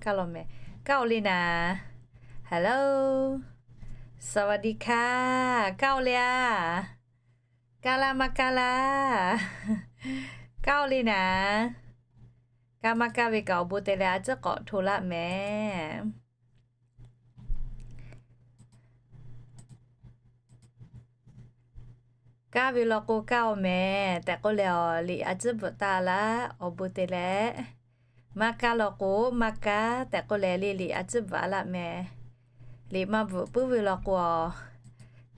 Kaˇ law mehˍ. Kaˇ-oˬ le naˍ. Hello, สวัสดีค่ะ. Kaˇ-oˬ le a. Kaˇ laˇ maˇ kaˇ laˇ. Kaˇ-oˬ le naˍ. Kaˇ maˇ kaˇ ve kaꞈ awˬ bon te leh a ciˉ k'awꞈ hto laˇ mehˍ. Kaˇ ve law k'o kaˇ-oˬ mehˍ tehꞈ k'oˆ leh, awˬ liꞈ a ciˉ bvuhꞈ taˍ laˇ awˬ bon te leh. Maˇ kaˇ law k'o maˇ kaˇ tehꞈ k'oˆ leh le liꞈ a ciˉ bvuhꞈ a laˇ mehˍ. Liꞈ maˇ bvuhꞈ puiˉ ve law k'o,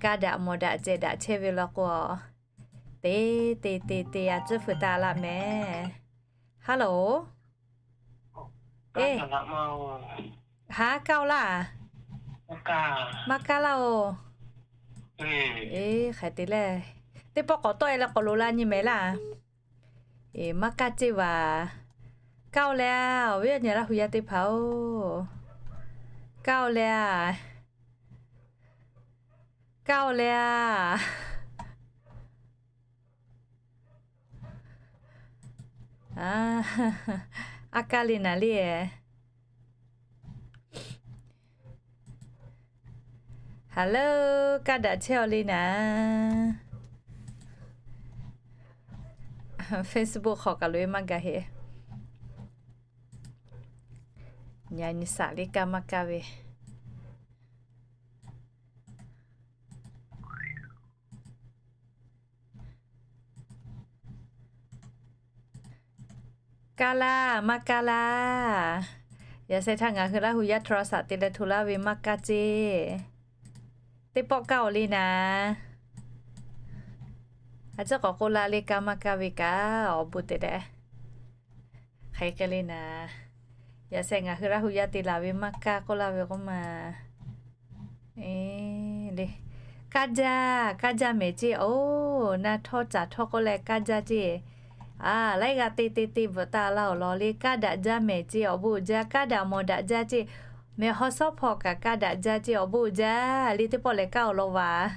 kaˇ daꞈ mawˬ daꞈ cehˬ daꞈ chehˇ ve law k'o, te te te te a ciˉ feu taˍ laˇ mehˍ. Hello. Eˬ, haˉ kaˇ-oˬ laˇ. Maˇ kaˇ laˇ-oˬ. Eˬ, hk'aˬ hk'e te leh, teˇ pawˆ k'awꞈ tawˆ-e leh k'awꞈ loꞈ la nyi mehˍ laˇ. Eˬ, maˇ kaˇ ceˇ vaˬ. Kaˇ-oˬ le a, awˬ viˉ awˬ nyi Laˇ hu yaˇ teˇ hpaˍ-oˬ. Kaˇ-oˬ le a. Kaˇ-oˬ le a. A kaˇ le naˍ le. Hello, kaˇ daꞈ chehˇ-oˬ le naˍ. Facebook hk'aw kaꞈ loꞈ-e maˇ gaˬ heˆ. Yaꞈ nyi saˍ le kaˇ maˇ kaˇ ve. Kaˇ laˇ maˇ kaˇ laˇ. Yaꞈ sheh htaˇ ngaˬ hui Laˇ hu yaˇ โทรศัพท์ te leh hto laˇ ve maˇ kaˇ ceˇ. Teˇ pawˆ kaˇ-oˬ le naˍ. A ciˉ k'awꞈ k'oˆ laˇ le kaˇ maˇ kaˇ ve kaꞈ awˬ bon te leh. Hk'e hk'e le naˍ. Yaꞈ sheh ngaˬ hui Laˇ hu yaˇ te laˬ ve maˇ kaˇ k'oˆ laˇ ve k'oˆ ma. Eˬ le, kaˇ jaˇ, kaˇ jaˇ mehˍ ceˇ. Oˬ, na htawˇ caˍ htawˇ k'oˆ leh kaˇ jaˇ ceˇ. A, laiˉ g'aˇ te te te bvuhꞈ taˍ laˇ-oˬ law le, kaˇ daꞈ jaˇ mehˍ ceˇ, awˬ bon uiˍ jaˇ, kaˇ daꞈ mawˬ daꞈ jaˇ ceˇ. Mehˬ haw shawˉ hpawˇ kaꞈ kaˇ daꞈ jaˇ ceˇ, awˬ bon uiˍ jaˇ le. Teˇ pawˆ lehˬ kaˇ-oˬ law vaˬ.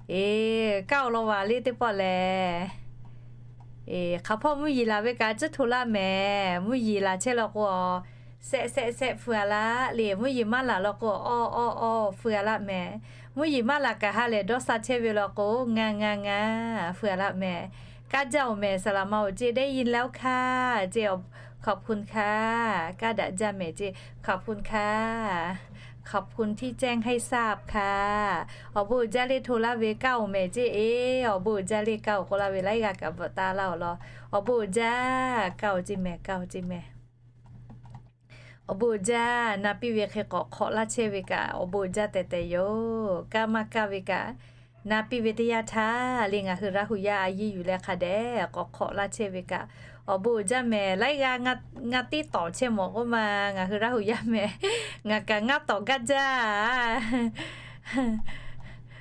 Eˬ, kaˇ-oˬ law vaˬ le teˇ pawˆ lehˬ. Eˬ, hk'aˬ hpawˇ mvuhˇ yeˬ laˬ ve kaꞈ a ciˉ hto laˇ mehˍ. Mvuhˇ yeˬ laˬ chehˇ law k'o, shehˆ shehˆ shehˆ feu-a laˇ le. Mvuhˇ yeˬ maˇ laˬ law k'o, awˇ awˇ awˇ feu-a laˇ mehˍ. Mvuhˇ yeˬ maˇ laˬ kaꞈ ha lehˬ dawˇ sha chehˇ ve law k'o, ngaˬ ngaˬ ngaˬ feu-a laˇ mehˍ. Kaˇ jaˇ-oˬ mehˍ, saˍ laꞈ ma-oˬ ceˇ, ได้ยินแล้วค่ะ ceˇ, ขอบคุณค่ะ. Kaˇ daꞈ jaˇ mehˍ ceˇ, ขอบคุณค่ะ. ขอบคุณที่แจ้งให้ทราบค่ะ. Awˬ bon uiˍ jaˇ le hto laˇ ve kaˇ-oˬ mehˍ ceˇ. Eˬ, awˬ bon uiˍ jaˇ le kaˇ-oˬ k'oˆ laˇ ve laiˉ g'aˇ kaꞈ bvuhꞈ taˍ laˇ-oˬ law. Awˬ bon uiˍ jaˇ, kaˇ-oˬ ceˇ mehˍ, kaˇ-oˬ ceˇ mehˍ. Awˬ bon uiˍ jaˇ, na piˇ ve hk'e k'awꞈ hk'awꞈ laˇ chehˇ ve kaꞈ awˬ bon uiˍ jaˇ tehꞈ tehꞈ yoˬ. Kaˇ maˇ kaˇ ve kaꞈ na piˇ ve teˇ yanˇ htaˇ le ngaˬ hui Laˇ hu yaˇ a yiˇ yuˬ leh hk'a dehꞈ k'awꞈ hk'awꞈ laˇ chehˇ ve kaꞈ awˬ bon uiˍ jaˇ mehˍ. Laiˉ g'aˇ ngaˇ tiˉ tawˍ chehˇ mawˬ k'oˆ ma, ngaˬ hui Laˇ hu yaˇ mehˍ. Ngaˬ kaꞈ ngaˇ tawˍ gaˇ jaˇ.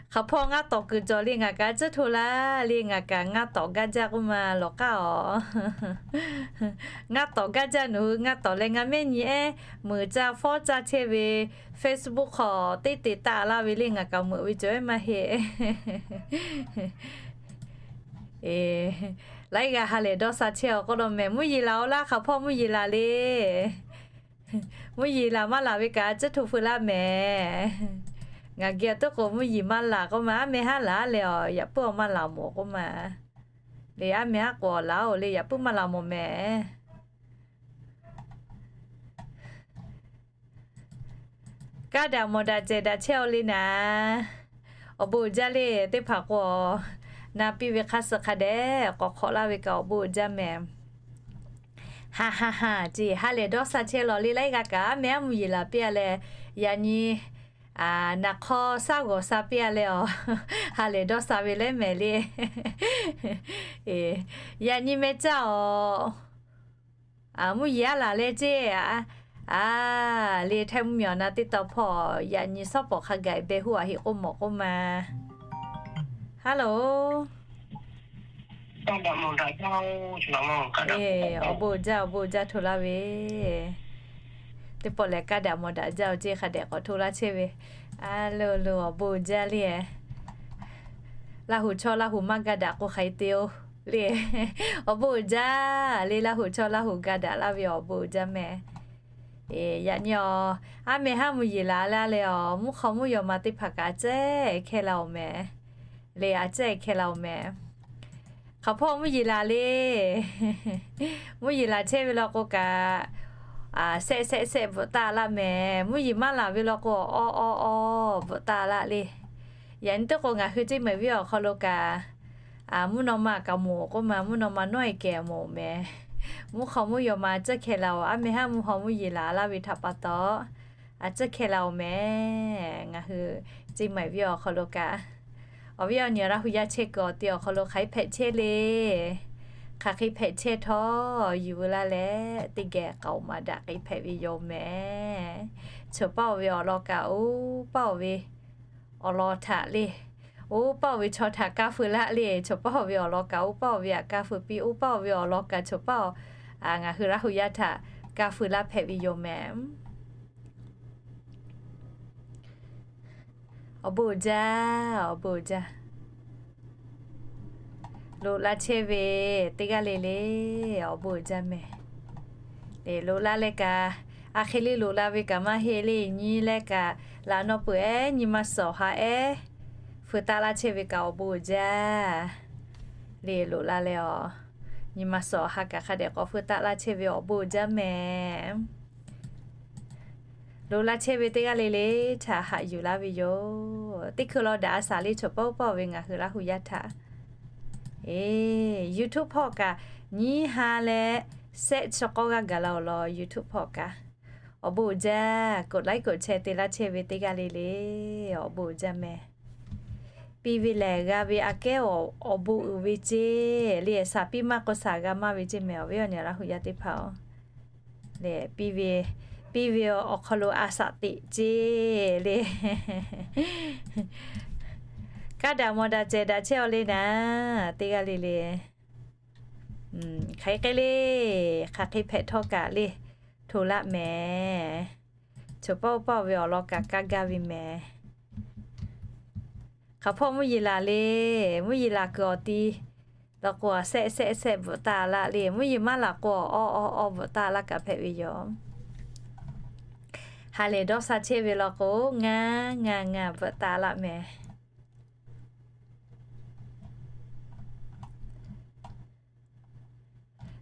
Hk'aˬ hpawˇ ngaˇ tawˍ kuiˬ cawˬ le ngaˬ kaꞈ a ciˉ hto laˇ le, ngaˬ kaꞈ ngaˇ tawˍ gaˇ jaˇ k'oˆ ma lawˬ k'aˉ-oˬ. Ngaˇ tawˍ gaˇ jaˇ nawˬ hui ngaˇ tawˍ leh ngaˬ mehˆ nyi ehˉ meuꞈ caˇ fawˉ caˇ chehˇ ve Facebook hk'aw teˇ te taˆ laˇ ve le ngaˬ kaꞈ meuꞈ ve cawˬ ehˉ maˇ heˆ. Laiˉ g'aˇ ha lehˬ dawˇ sha chehˇ-oˬ k'oˆ law mehˍ. Mvuhˇ yeˬ laˬ-oˬ laˇ, hk'aˬ hpawˇ mvuhˇ yeˬ laˬ le. Mvuhˇ yeˬ laˬ maˇ laˬ ve kaꞈ a ciˉ hto feu laˇ mehˍ. Ngaˬ geh awˬ tuˉ k'o mvuhˇ yeˬ maˇ laˬ k'oˆ ma, aˉ meh haˉ laˬ leh awˬ yaꞈ puiˉ awˬ maˇ laˬ mawˬ k'oˆ ma. Le aˉ meh haˉ k'o awˬ laˬ-oˬ le, yaꞈ puiˉ maˇ laˬ mawˬ mehˍ. Kaˇ daꞈ mawˬ daꞈ cehˬ daꞈ chehˇ-oˬ le naˍ. Awˬ bon uiˍ jaˇ le teˇ hpaˍ k'o, na piˇ ve hk'aˇ suh hk'a dehꞈ k'awꞈ hk'awꞈ laˇ ve kaꞈ awˬ bon uiˍ jaˇ mehˍ. Ha ha ha ceˇ, ha lehˬ dawˇ sha chehˇ law le, laiˉ g'aˇ kaꞈ aˉ meh aˉ mvuhˇ yeˬ laˬ piˇ-a leh, yaꞈ nyi naˍ hk'aw shaˉ g'awˬ sha piˇ-a leh awˬ, ha lehˬ dawˇ sha ve leh mehˍ le. Yaꞈ nyi meh caˇ-oˬ. Mvuhˇ yeˬ aˉ laˬ leh ceˇ. A, le htaiˇ mvuhˇ miˬ awˬ na teˇ taw hpawˇ yaꞈ nyi shawˉ pawˍ hk'a gaˬ beh huˉ a heˆ k'oˆ mawˬ k'oˆ ma. Hello. Awˬ bon uiˍ jaˇ, awˬ bon uiˍ jaˇ hto laˇ ve. Teˇ pawˆ lehˬ kaˇ daꞈ mawˬ daꞈ jaˇ-oˬ ceˇ hk'a dehꞈ k'awꞈ hto laˇ chehˇ ve. A lo lo awˬ bon uiˍ jaˇ le. Laˇ hu chaw Laˇ hu maˇ gaˇ daꞈ k'o hk'aˬ hk'e te-o le. Awˬ bon uiˍ jaˇ le, Laˇ hu chaw Laˇ hu gaˇ daꞈ laˇ ve awˬ bon uiˍ jaˇ mehˍ. Yaꞈ nyi awˬ, aˉ meh haˉ mvuhˇ yeˬ laˬ laˇ leh awˬ, mvuhˇ hk'aw mvuhˇ yaw ma teˇ hpaˍ kaꞈ a cehˇ hkehˇ la-oˬ mehˍ. Le a cehˇ hkehˇ la-oˬ mehˍ. Hk'aˬ hpawˇ mvuhˇ yeˬ laˬ le. Mvuhˇ yeˬ laˬ chehˇ ve law k'o kaꞈ, shehˆ shehˆ shehˆ bvuhꞈ taˆ laˇ mehˍ. Mvuhˇ yeˬ maˇ laˬ ve law k'o, awˬ awˬ awˬ bvuhꞈ taˆ laˇ le. Yaꞈ nyi teˇ k'o ngaˬ hui ceˇ mehˍ viˉ awˬ hk'aw lo kaꞈ, mvuhˇ naw ma kaꞈ moˍ k'oˆ ma, mvuhˇ naw ma nawˉ e kehˬ moˍ mehˍ. Mvuhˇ hk'aw mvuhˇ yaw ma a cehˇ hkehˇ la-oˬ, aˉ meh haˉ mvuhˇ hk'aw mvuhˇ yeˬ laˬ laˇ ve htaꞈ pa taw, a cehˇ hkehˇ la-oˬ mehˍ. Ngaˬ hui ceˇ mehˍ viˉ awˬ hk'aw lo kaꞈ, awˬ viˉ awˬ nyi Laˇ hu yaˇ chehˇ kuiˬ awˬ ti awˬ hk'aw lo hk'aˬ hk'e hpehꞈ chehˇ le. Hk'aˬ hk'e hpehꞈ chehˇ htawˇ, yuˬ veu laˇ leh teˇ geh k'aoˍ maˍ daꞈ k'ai hpehꞈ ve yoˬ mehˍ. Choˬ paˇ-oˬ ve awˬ lawn kaꞈ oˇ paˇ-oˬ ve awˬ lawn htaꞈ le, oˇ paˇ-oˬ ve chaw htaꞈ kaˇ feu laˇ le. Choˬ paˇ-oˬ ve awˬ lawn kaꞈ oˇ paˇ-oˬ ve htaꞈ kaˇ feu piˇ, oˇ paˇ-oˬ ve awˬ lawn kaꞈ choˬ paˇ-oˬ, ngaˬ hui Laˇ hu yaˇ htaꞈ kaˇ feu laˇ hpehꞈ ve yoˬ mehˍ. Awˬ bon uiˍ jaˇ, awˬ bon uiˍ jaˇ. Loꞈ la chehˇ ve teˇ g'aˇ le le, awˬ bon uiˍ jaˇ mehˍ. Loꞈ la leh kaꞈ, a hk'e le loꞈ la ve kaꞈ maˇ heˆ le, nyi leh kaꞈ laꞈ naw peuˬ ehˉ nyi ma suhˍ ha ehˉ feu taˆ laˇ chehˇ ve kaꞈ awˬ bon uiˍ jaˇ. Le loꞈ la leh awˬ, nyi ma suhˍ ha kaꞈ hk'a dehꞈ k'awꞈ feu taˆ laˇ chehˇ ve awˬ bon uiˍ jaˇ mehˍ. Loꞈ la chehˇ ve teˇ g'aˇ le le htaꞈ haꞈ yuˬ laˇ ve yoˬ. Teˇ hkui law daꞈ a shaˍ le choˬ paˇ oˇ paˇ-oˬ ve ngaˬ hui Laˇ hu yaˇ htaꞈ. Eˬ, YouTube hpawˇ kaꞈ nyiˇ ha leh shehˆ chi k'awˇ g'aˇ gaˬ la-oˬ law, YouTube hpawˇ kaꞈ. Awˬ bon uiˍ jaˇ, กดไลค์ กดแชร์ te laˇ chehˇ ve teˇ g'aˇ le le, awˬ bon uiˍ jaˇ mehˍ. Piˇ ve lehˬ g'a ve aꞈ kehˉ awˬ bon uiˍ ve ceˇ le, shaˍ piˇ maˇ k'o shaˍ g'a maˇ ve ceˇ mehˍ, awˬ viˉ awˬ nyi Laˇ hu yaˇ teˇ hpaˍ-oˬ. Lehˬ piˇ ve, piˇ ve awˬ hk'aw lo a shaꞈ teꞈ ceˇ le. Kaˇ daꞈ mawˬ daꞈ cehˬ daꞈ chehˇ-aw le naˍ, teˇ g'aˇ le le. Hk'aˬ hk'e le, hk'aˬ hk'e hpehꞈ htawˇ kaꞈ le, hto laˆ mehˍ. Choˬ paˇ oˇ paˇ-oˬ ve awˬ lawn kaꞈ kaˇ gaˇ ve mehˍ. Hk'aˬ hpawˇ mvuhˇ yeˬ laˬ le, mvuhˇ yeˬ laˬ kuiˬ awˬ ti law k'o, shehˆ shehˆ shehˆ bvuhꞈ taˆ laˇ le, mvuhˇ yeˬ maˇ laˬ k'o, awˬ awˬ awˬ bvuhꞈ taˆ laˇ kaꞈ hpehꞈ ve yoˬ. Ha lehˬ dawˇ sha chehˇ ve law k'o, ngaˬ ngaˬ ngaˬ bvuhꞈ taˆ laˇ mehˍ.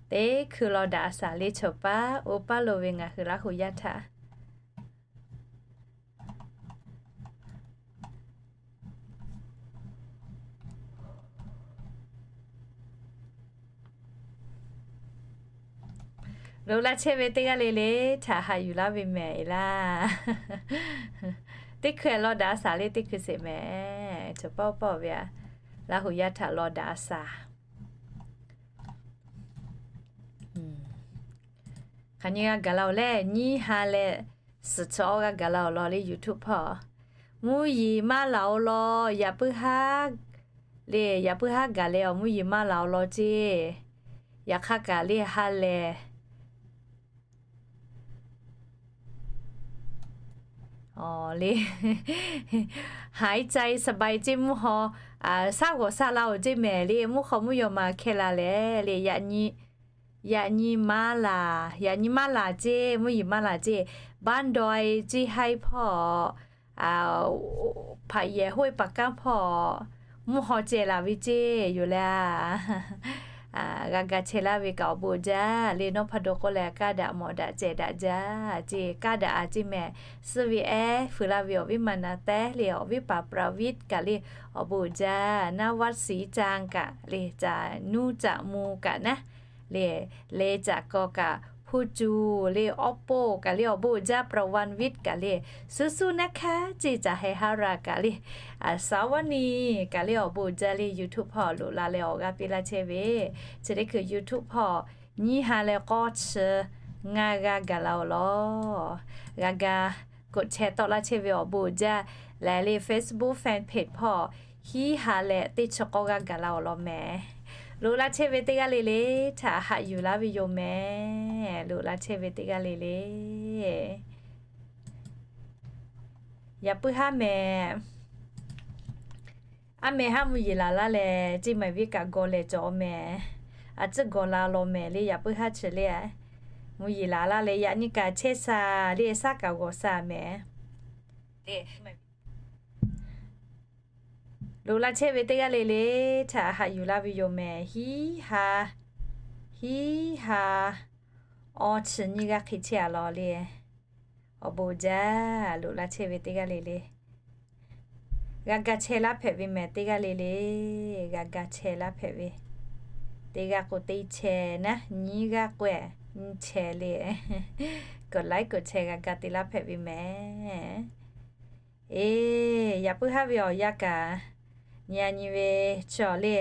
Teˇ hkui law daꞈ a shaˍ le choˬ paˇ oˇ paˇ lo ve ngaˬ hui Laˇ hu yaˇ htaꞈ loꞈ la chehˇ ve teˇ g'aˇ le le htaꞈ haꞈ yuˬ laˇ ve mehˍ laˇ. Teˇ hkui law daꞈ a shaˍ le teˇ hkui sheˍ mehˍ. Choˬ paˇ oˇ paˇ ve a, Laˇ hu yaˇ htaꞈ law daꞈ a shaˍ. Hk'aˬ nyi g'a gaˬ la-oˬ leh, nyiˇ ha leh suhˍ chi awˇ g'a gaˬ la-oˬ law le YouTube hpawˇ. Mvuhˇ yeˬ maˇ laˬ-oˬ law, yaꞈ puiˉ haˉ le, yaꞈ puiˉ haˉ gaˬ leh awˬ mvuhˇ yeˬ maˇ laˬ-oˬ law ceˇ. Yaꞈ hk'aˇ kaꞈ le ha lehˬ le, หายใจสบาย ceˇ mvuhˇ haw, shaˉ g'awˬ shaˉ la-oˬ ceˇ mehˍ le, mvuhˇ hk'aw mvuhˇ yaw ma hkehˇ la leh le, yaꞈ nyi maˇ laˬ, yaꞈ nyi maˇ laˬ ceˇ, mvuhˇ yeˬ maˇ laˬ ceˇ. บ้านดอย ceˇ haiˉ hpawˇ, hpaꞈ yehˬ ห้วยปากกาด hpawˇ mvuhˇ haw ceh laˬ ve ceˇ yoˬ le. G'a ga chehˇ laˇ ve kaꞈ awˬ bon jaˇ le, nawˉ hpaˇ do k'oˆ leh kaˇ daꞈ mawˬ daꞈ cehˬ daꞈ jaˇ ceˇ, kaˇ daꞈ a ceˇ mehˍ. Suh ve ehˉ feu laˇ ve awˬ viˉ ma na tehˉ le, awˬ viˉ paˍ ประวิตร kaꞈ le, awˬ bon jaˇ. นวัดศรีจาง kaꞈ le, caꞈ nuˇ caꞈ mu kaꞈ naˉ le, le caꞈ kaw kaꞈ ผู้จู le, อ๊อปโป้ kaꞈ le, awˬ bon jaˇ. ประวันวิทย์ kaꞈ le, สู้ๆนะคะ ceˇ, caꞈ heh haˉ ra kaꞈ le, สาวนี kaꞈ le, awˬ bon jaˇ le. YouTube hpawˇ loꞈ la leh awˬ g'aˇ piˇ laˇ chehˇ ve, chi teˇ hkui YouTube hpawˇ nyiˇ ha leh k'awˇ chi ngaˇ g'aˇ gaˬ la-oˬ law. G'a ga กดแชร์ tawˆ laˇ chehˇ ve awˬ bon jaˇ. Lehˬ le Facebook fan page hpawˇ hiˉ ha leh teˇ chi k'awˇ g'aˇ gaˬ la-oˬ law mehˍ. Loꞈ la chehˇ ve teˇ g'aˇ le le htaꞈ haꞈ yuˬ laˇ ve yoˬ mehˍ. Loꞈ la chehˇ ve teˇ g'aˇ le le, yaꞈ puiˉ haˉ mehˍ. Aˉ meh haˉ mvuhˇ yeˬ laˬ laˇ leh, ceˇ mehˍ viˉ kaꞈ gawˬ lehˬ cawˬ mehˍ. A ciˉ gawˬ la law mehˍ le, yaꞈ puiˉ haˉ chi le a. Mvuhˇ yeˬ laˬ laˇ leh yaꞈ nyi kaꞈ chehˇ sha le, saˉ kaꞈ g'awˬ sha mehˍ. Loꞈ la chehˇ ve teˇ g'aˇ le le htaꞈ haꞈ yuˬ laˇ ve yoˬ mehˍ. Hiˉ ha, hiˉ ha, awˇ chi nyiˇ g'aˇ hk'e chehˇ a law le. Awˬ bon jaˇ, loꞈ la chehˇ ve teˇ g'aˇ le le g'a ga chehˇ laˇ hpehꞈ ve mehˍ. Teˇ g'aˇ le le g'a ga chehˇ laˇ hpehꞈ ve, teˇ g'aˇ k'o teˇ chehˇ naˉ, nyiˇ g'aˇ k'o nyiˇ chehˇ le, k'oꞈ laiˉ k'oꞈ chehˇ g'a ga te laˇ hpehꞈ ve mehˍ. Eˬ, yaꞈ puiˉ haˉ ve awˬ yanˇ kaꞈ nyi a nyi ve chi awˬ le,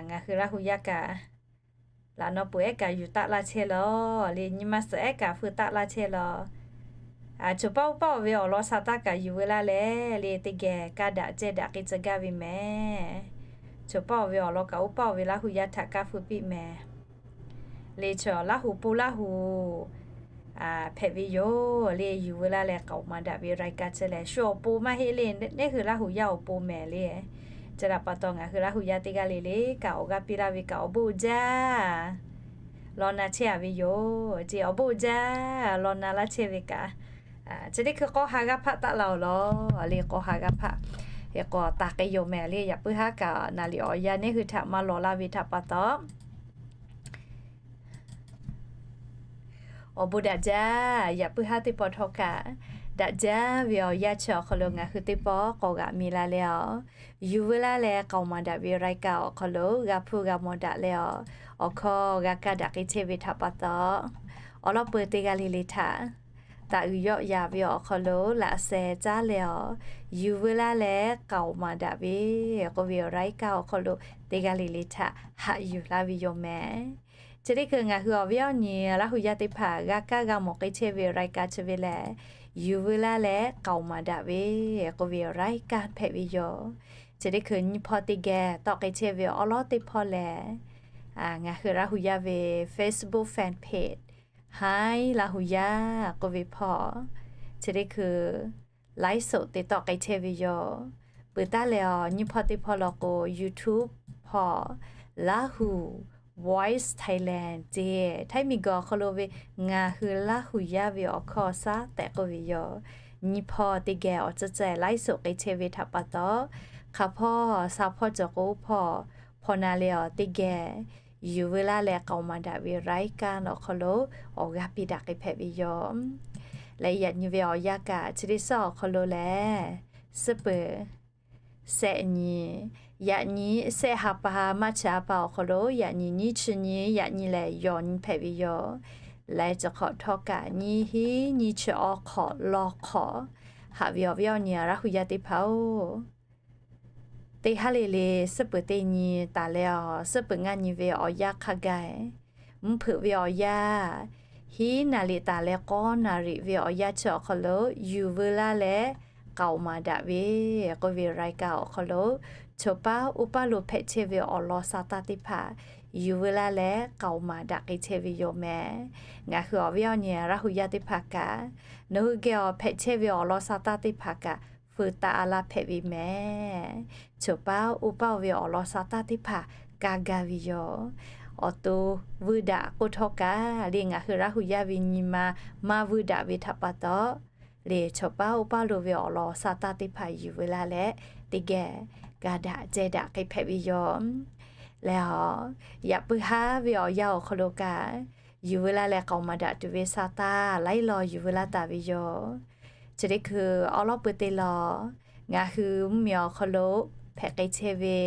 ngaˬ hui Laˇ hu yaˇ kaꞈ laꞈ naw peuˬ ehˉ kaꞈ yuˬ taˆ laˇ chehˇ law le, nyi ma suhˍ ehˉ kaꞈ feu taˆ laˇ chehˇ law. Choˬ paˉ uˉ paˇ oˬ ve awˬ lawn sa taˇ kaꞈ yuˬ veu laˇ leh le, teˇ geh kaˇ daꞈ ceh daꞈ k'ai tcuh gaˇ ve mehˍ. Choˬ paˉ oˬ ve awˬ lawn kaꞈ oˇ paˇ oˬ ve Laˇ hu yaˇ htaꞈ kaˇ feu piˇ mehˍ. Le chaw Laˇ hu pon Laˇ hu hpehꞈ ve yoˬ le, yuˬ veu laˇ leh k'aoˍ maˍ daꞈ ve รายการ chi lehˬ, shu awˬ pon maˇ heˆ le, neˉ hui Laˇ hu yaˇ awˬ pon mehˍ le. Chi htaꞈ pa taw ngaˬ hui Laˇ hu yaˇ teˇ g'aˇ le le kaꞈ awˬ g'aˇ piˇ laˇ ve kaꞈ awˬ bon uiˍ jaˇ law na chehˇ a ve yoˬ. Chi awˬ bon uiˍ jaˇ law na laˇ chehˇ ve kaꞈ, chi teˇ hkui k'awˇ ha g'aˇ hpaˆ taˆ la awˬ lawn le, k'awˇ ha g'aˇ hpaˆ hk'e k'awꞈ taˍ k'ai yoˬ mehˍ le. Yaꞈ puiˉ haˉ kaꞈ naˍ riˍ awˬ yanˇ neˉ hui htaꞈ maˇ lawˬ laˇ ve htaꞈ pa taw, awˬ bon daꞈ jaˇ. Yaꞈ puiˉ haˉ teˇ pawˆ htawˇ kaꞈ daꞈ jaˇ ve awˬ yanˇ chi awˬ hk'aw lo ngaˬ hui teˇ pawˆ k'awꞈ g'aꞈ mi la leh a, yuˬ veu laˇ leh k'aoˍ maˍ daꞈ ve รายการ awˬ hk'aw lo g'a hpuˇ g'a mawˬ daꞈ leh a, awˬ hkawˇ g'a kaˇ daꞈ k'ai chehˇ ve htaꞈ pa taw, awˬ lawn peuˬ teˇ g'aˇ le le htaꞈ taꞈ uiˍ yawˆ yaˍ ve awˬ hk'aw lo laꞈ sheh caˉ leh a, yuˬ veu laˇ leh k'aoˍ maˍ daꞈ ve k'oˆ ve awˬ รายการ awˬ hk'aw lo teˇ g'aˇ le le htaꞈ haꞈ yuˬ laˇ ve yoˬ mehˍ. Chi teˇ hkui ngaˬ hui awˬ viˉ awˬ nyi Laˇ hu yaˇ teˇ hpaˍ g'a kaˇ g'a mawˬ k'ai chehˇ ve รายการ chi ve lehˬ, yuˬ veu laˇ leh k'aoˍ maˍ daꞈ ve k'oˆ ve awˬ รายการ hpehꞈ ve yoˬ. Chi teˇ hkui nyi hpawˇ teˇ geh tawˆ k'ai chehˇ ve awˉ lawˉ teˇ hpawˇ lehˬ, ngaˬ hui Laˇ hu yaˇ ve Facebook fan page Hi Laˇ hu yaˇ k'oˆ ve hpawˇ, chi teˇ hkui live show te tawˆ k'ai chehˇ ve yoˬ. Peuˬ taˉ leh a, nyi hpawˇ teˇ hpawˇ law k'o YouTube hpawˇ Laˇ hu Voice Thailand ce, Htaiˇ miˬguiˬ awˬ hk'aw lo ve ngaˬ hui Laˇ hu yaˇ ve awˬ hkawˇ shaˉ tehꞈ k'oˆ ve yoˬ. Nyi hpawˇ teˇ geh awˬ tcuhˇ ceh live show k'ai chehˇ ve htaꞈ pa taw, hk'aˬ hpawˇ sha hpawˇ cawˬ k'o oˇ hpawˇ hpaw na leh a, teˇ geh yuˬ veu laˇ leh k'aoˍ maˍ daꞈ ve รายการ awˬ hk'aw lo awˬ g'aˇ piˇ daꞈ k'ai hpehꞈ ve yoˬ. Leh yaꞈ nyi ve awˬ yanˇ kaꞈ chi teˇ suhˉ awˬ hk'aw lo lehˬ, suhˉ peuˬ shehˆ nyi, yaꞈ nyi shehˆ ha pa maˇ chi ha pa awˬ hk'aw lo yaꞈ nyi nyiˇ chi nyi, yaꞈ nyi lehˬ yawˬ nyi hpehꞈ ve yoˬ. Leh chi hk'awꞈ htawˇ kaꞈ nyiˇ hinˉ nyiˇ chi awˇ hk'awꞈ law hk'awꞈ haꞈ ve awˬ viˉ awˬ nyi Laˇ hu yaˇ teˇ hpaˍ-oˬ, teˇ haˉ le le suhˉ peuˬ teˇ nyi taˍ leh a, suhˉ peuˬ ngaˇ nyi ve awˬ yanˇ hk'a gaˬ, mvuhˇ hpeuꞈ ve awˬ yanˇ, hiˉ naˍ riˍ taˍ leh k'awˇ naˍ riˍ ve awˬ yanˇ chi awˬ hk'aw lo yuˬ veu laˇ leh k'aoˍ maˍ daꞈ ve k'oˆ ve รายการ awˬ hk'aw lo, choˬ paˉ uˉ paˇ lo hpehꞈ chehˇ ve awˬ lawn sa taˇ teˇ hpaˍ yuˬ veu laˇ leh k'aoˍ maˍ daꞈ k'ai chehˇ ve yoˬ mehˍ. Ngaˬ hui awˬ viˉ awˬ nyi Laˇ hu yaˇ teˇ hpaˍ kaꞈ, nawˬ hui geh awˬ hpehꞈ chehˇ ve awˬ lawn sa taˇ teˇ hpaˍ kaꞈ feu taˍ a laˇ hpehꞈ ve mehˍ. Choˬ paˉ uˉ paˇ oˬ ve awˬ lawn sa taˇ teˇ hpaˍ kaˇ gaˇ ve yoˬ. Awˬ to vuiˇ daꞈ k'oˆ htawˇ kaꞈ le, ngaˬ hui Laˇ hu yaˇ ve nyi ma maˇ vuiˇ daꞈ ve htaꞈ pa taw, le choˬ paˉ uˉ paˇ lo ve awˬ lawn sa taˇ teˇ hpaˍ yuˬ veu laˇ leh, teˇ geh ga daꞈ ceh daꞈ k'ai hpehꞈ ve yoˬ. Leh a, yaꞈ puiˉ haˉ ve awˬ yanˇ awˬ hk'aw lo kaꞈ, yuˬ veu laˇ leh k'aoˍ maˍ daꞈ tuˬ ve sa taˇ laiˉ law yuˬ veu laˇ taˍ ve yoˬ. Chi teˇ hkui awˉ lawˉ pui teˇ law, ngaˬ hui mvuhˇmiˬ awˬ hk'aw lo hpehꞈ k'ai chehˇ ve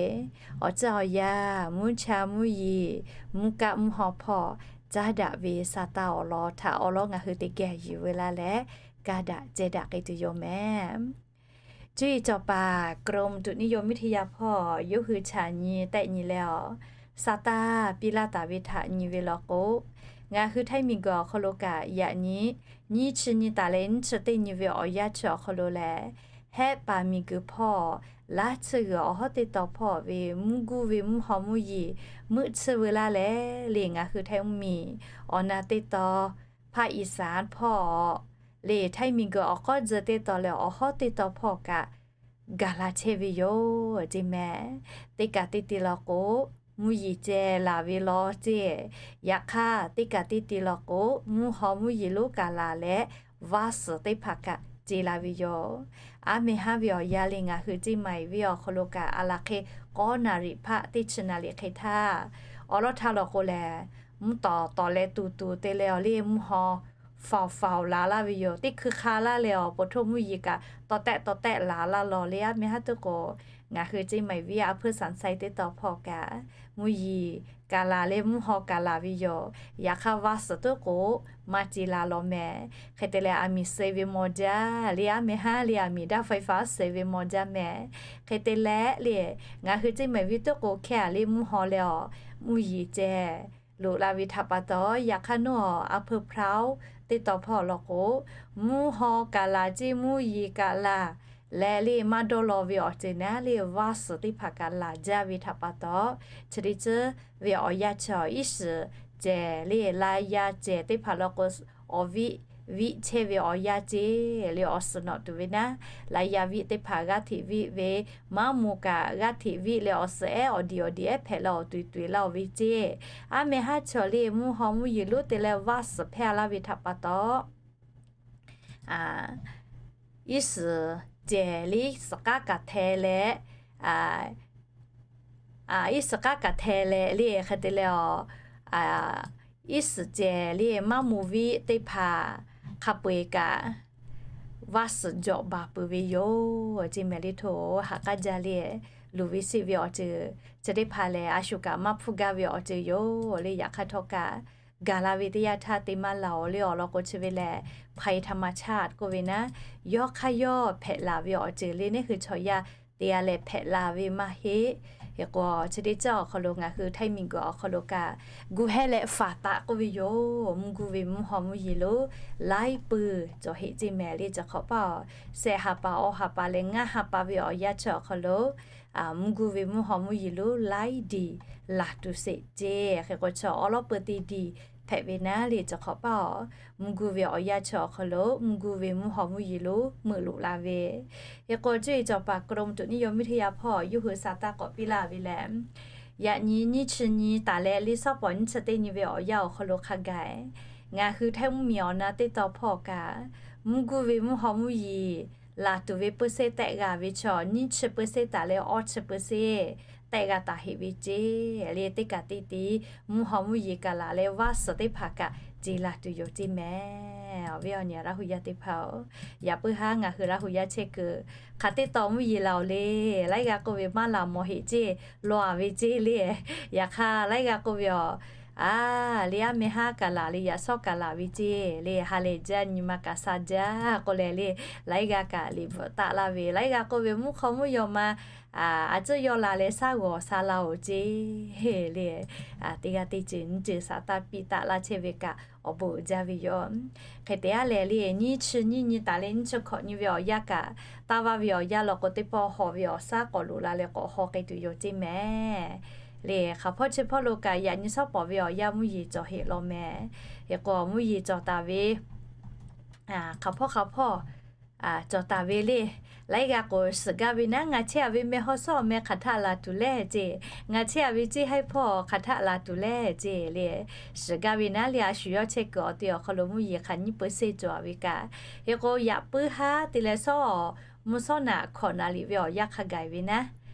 awˬ ceuˬ awˬ yanˇ, mvuhˇ cha mvuhˇ yeˬ, mvuhˇ kaˆ mvuhˇ haw hpawˇ caˇ daꞈ ve sa taˇ awˬ lawn htaꞈ awˉ lawˉ ngaˬ hui teˇ geh yuˬ veu laˇ leh, ka daꞈ ceh daꞈ k'ai tuˬ yoˬ mehˍ. Cuˇ yiˍ cawˬ paˍ กรมอุตุนิยมวิทยา hpawˇ yawˇ hui chaꞈ nyi tehˆ nyi leh a, sa taˇ piˇ laˇ taˍ ve htaꞈ nyi ve law k'o, ngaˬ hui Htaiˇ miˬguiˬ awˬ hk'aw lo kaꞈ yaꞈ nyi nyiˇ chi nyi taˍ leh nyiˇ chi teˇ nyi ve awˬ yanˇ chi awˬ hk'aw lo lehˬ, Hehˆ paˍ miˬguiˬ hpawˇ laˇ tsuhˇ g'uiˬ awˬ hawˉ teˇ taw hpawˇ ve mvuhˇ guˇ ve mvuhˇ haw mvuhˇ yeˬ meuˆ tsuhˇ veu laˇ leh le, ngaˬ hui Htaiˇ mvuhˇmiˬ awˬ na teˇ taw ภาคอีสาน hpawˇ le, Htaiˇ miˬguiˬ awˬ k'awˉ tzuh teˇ taw leh awˬ hawˉ teˇ taw hpawˇ kaꞈ gaˬ la chehˇ ve yoˬ ce mehˍ. Teˇ kaꞈ teˇ te law k'o, mvuhˇ yeˬ ceh laˬ ve law ceˇ. Yaꞈ hk'aˇ, teˇ kaꞈ teˇ te law k'o, mvuhˇ haw mvuhˇ yeˬ lonˉ kaꞈ laˬ leh, vaˇ suhˍ teˇ hpaˍ kaꞈ ce la ve yoˬ. Aˉ meh haˉ ve awˬ yanˇ le, ngaˬ hui ceˇ maiˍ ve awˬ hk'aw lo kaꞈ a laˬ hk'e k'awˇ naˍ riˍ hpaˆ teˇ chi naˍ riˍ hk'e htaˇ, awˬ lawn htaˇ law k'o lehˬ, mvuhˇ tawˍ tawˍ leh tuˬ tuˬ te leh awˬ le mvuhˇ haw faoˍ faoˍ laˬ laˇ ve yoˬ. Teˇ hkui hk'a laˇ leh awˬ po htoˇ mvuhˇ yeˬ kaꞈ tawˍ tehˆ tawˍ tehˆ laˬ laˇ law le. Aˉ meh haˉ tuˉ k'o, ngaˬ hui ceˇ maiˍ viˉ a hpeuˇ saˍ sai teˇ taw hpawˇ kaꞈ, mvuhˇ yeˬ kaꞈ laˬ leh mvuhˇ haw kaꞈ laˬ ve yoˬ. Yaꞈ hk'aˇ, vaˇ suhˍ tuˉ k'o maˇ ce la law meh. Hk'e te leh, aˬ miˍ suh ve maw jaˇ le. Aˉ meh haˉ le, aˬ miˍ daˇ faiˍ faˍ suh ve maw jaˇ meh. Hk'e te leh le, ngaˬ hui ceˇ maiˍ viˉ tuˉ k'o hkehˇ a le mvuhˇ haw leh awˬ mvuhˇ yeˬ ceh loꞈ la ve htaꞈ pa taw, yaꞈ hk'aˇ nawˬ a hpeuˇ hprawˇ teˇ taw hpawˇ law k'o, mvuhˇ haw kaꞈ laˬ ceˇ, mvuhˇ yeˬ kaꞈ laˬ leh le, maˇ dawˇ law ve awˬ ceuˬ naˉ le, vaˇ suhˍ teˇ hpaˍ kaꞈ laˬ jaˇ ve htaꞈ pa taw, chi teˇ ceuˬ ve awˬ yanˇ chi awˬ iˉ shiˍ cehˬ le, la yaˇ cehˬ teˇ hpaˍ law k'o, awˬ viˆ viˆ chehˇ ve awˬ yanˇ ceˇ le, awˬ suhˍ nawꞈ tuˬ ve naˉ, la yaˇ viˆ teˇ hpaˍ g'aˇ hteꞈ viˆ ve, maˇ moˍ kaꞈ g'aˇ hteꞈ viˆ leh awˬ suhˍ ehˉ awˬ diˍ awˬ diˍ ehˉ hpehꞈ leh awˬ tuˬ tuˬ laˇ oˬ ve ceˇ. Aˉ meh haˉ chi awˬ le mvuhˇ haw mvuhˇ yeˬ lonˉ te leh vaˇ suhˍ hpehˇ a laˇ ve htaꞈ pa taw, iˉ shiˍ cehˬ le, suhˍ k'aˉ kaꞈ hteh leh, iˉ shiˍ k'aˉ kaꞈ hteh leh le, hk'e te leh awˬ, iˉ shiˍ cehˬ le maˇ moˍ viˆ teˇ hpaˍ hk'a peu eˬ kaꞈ vaˇ suhˍ jawꞈ baˬ peuˬ ve yoˬ ceˇ mehˍ le. Htoꞈ haꞈ k'aˉ jaˇ le, luˬ ve seˆ ve awˬ ceuˬ chi teˇ hpaˍ lehˬ, a shu kaꞈ maˇ hpuˇ gaˇ ve awˬ ceuˬ yoˬ le. Yaꞈ hk'aˇ htawˇ kaꞈ, gaˬ la ve teˇ yanˇ htaˇ te maˇ laˬ oˬ le. Awˬ lawn k'o, chi ve lehˬ hpaˍ e htaꞈ maˍ chaˇ k'oˆ ve naˉ, yawˇ hk'aˇ yawˇ hpehꞈ laˬ ve awˬ ceuˬ le, neˇ hui chaw yaˇ te a leh hpehꞈ la ve maˇ heˆ. Hk'e k'o, chi teˇ ceuˬ awˬ hk'aw lo ngaˬ hui Htaiˇ miˬguiˬ awˬ hk'aw lo kaꞈ, gu hehˇ leh faˍ taꞈ k'oˆ ve yoˬ. Mvuhˇ guˇ ve mvuhˇ haw mvuhˇ yeˬ lonˉ laiˉ peuˬ cawˬ heˆ ceˇ mehˍ le. Chi hk'awꞈ paˇ awˬ, shehˆ ha pa awˬ ha pa leh ngaˇ ha pa ve awˬ yanˇ chi awˬ hk'aw lo, mvuhˇ guˇ ve mvuhˇ haw mvuhˇ yeˬ lonˉ laiˉ diˬ laˬ tuˬ sheˍ ceˇ. Hk'e k'o, chi awˬ lawˉ peu te diˬ hpehꞈ ve naˉ le. Chi hk'awꞈ paˇ awˬ, mvuhˇ guˇ ve awˬ yanˇ chi awˬ hk'aw lo mvuhˇ guˇ ve mvuhˇ haw mvuhˇ yeˬ lonˉ meuꞈ loꞈ la ve. Hk'e k'o, cuˇ yiˍ cawˬ paˍ กรมอุตุนิยมวิทยา hpawˇ yawˇ hui sa taˇ k'awꞈ piˇ laˇ ve lehˬ, yaꞈ nyi nyiˇ chi nyi taˍ leh le, shawˉ pawˍ nyiˇ chi teˇ nyi ve awˬ yanˇ awˬ hk'aw lo hk'a gaˬ, ngaˬ hui Htaiˇ mvuhˇ miˬ awˬ na teˇ taw hpawˇ kaꞈ, mvuhˇ guˇ ve mvuhˇ haw mvuhˇ yeˬ laˬ tuˬ ve peuˬ sheˆ tehˆ g'a ve chaw, nyiˇ chi peuˬ sheˆ taˍ leh awˇ chi peuˬ sheˆ tehˆ g'a taˍ heˆ ve ceˇ le. Teˇ kaꞈ teˇ te mvuhˇ haw mvuhˇ yeˬ kaꞈ laˬ leh vaˇ suhˍ teˇ hpaˍ kaꞈ ce laˬ tuˬ yoˬ ceˇ mehˍ. Awˬ viˉ awˬ nyi Laˇ hu yaˇ teˇ hpaˍ-oˬ, yaꞈ puiˉ haˉ ngaˬ hui Laˇ hu yaˇ chehˇ kuiˬ hk'aˬ teˇ taw mvuhˇ yeˬ laˬ oˬ le, laiˉ g'aˇ k'oˆ ve maˇ laˬ mawˬ heˆ ceˇ, law a ve ceˇ le. Yaꞈ hk'aˇ laiˉ g'aˇ k'oˆ ve awˬ, a, le aˉ meh haˉ kaꞈ laˬ le, yaꞈ shawˉ kaꞈ laˬ ve ceˇ le, ha lehˬ jaˇ nyi ma kaꞈ sha jaˇ k'oˆ leh le, laiˉ g'aˇ kaꞈ liꞈ bvuhꞈ taˆ laˇ ve, laiˉ g'aˇ k'oˆ ve mvuhˇ hk'aw mvuhˇ yaw ma a tcuhˇ yaw la leh shaˉ g'awˬ sha la oˬ ceˇ le. Teˇ g'aˇ teˇ ceuˬ nyiˇ ceuˬ sa taˇ piˇ taˆ laˇ chehˇ ve kaꞈ awˬ bon uiˍ jaˇ ve yoˬ. Hk'e te a lehˬ le, nyiˇ chi nyiˇ nyi taˍ leh nyiˇ chi hkawꞈ nyi ve awˬ yanˇ kaꞈ, taˇ vaˇ ve awˬ yanˇ law k'o, teˇ pawˆ haw ve awˬ shaˉ k'awꞈ loꞈ la leh k'awꞈ haw k'ai tuˬ yoˬ ceˇ mehˍ. Le hk'aˬ hpawˇ chi hpawˇ lo kaꞈ yaꞈ nyi shawˉ pawˍ ve awˬ yanˇ mvuhˇ yeˬ cawˬ heˆ law mehˍ. Hk'e k'o, mvuhˇ yeˬ cawˬ taˍ ve hk'aˬ hpawˇ hk'aˬ hpawˇ cawˬ taˍ ve le. Laiˉ g'aˇ k'o, shiˍ gaˇ ve naˉ, ngaˬ chehˇ a ve meh haw shawˉ meh hk'aˬ htaˆ laˬ tuˬ leh ceˇ, ngaˬ chehˇ a ve ceˇ haiˉ hpawˇ hk'aˬ htaˆ laˬ tuˬ leh ceˇ le. Shiˍ gaˇ ve naˉ le, a shu yawˇ chehˇ kuiˬ awˬ te awˬ hk'aw lo mvuhˇ yeˬ hk'aˬ nyiˇ peuˬ sheˆ cawˬ a ve kaꞈ. Hk'e k'o, yaꞈ puiˉ haˉ te leh shawˉ mvuhˇ shawˉ naꞈ hkawꞈ naˍ liꞈ ve awˬ yanˇ hk'a gaˬ ve naˉ,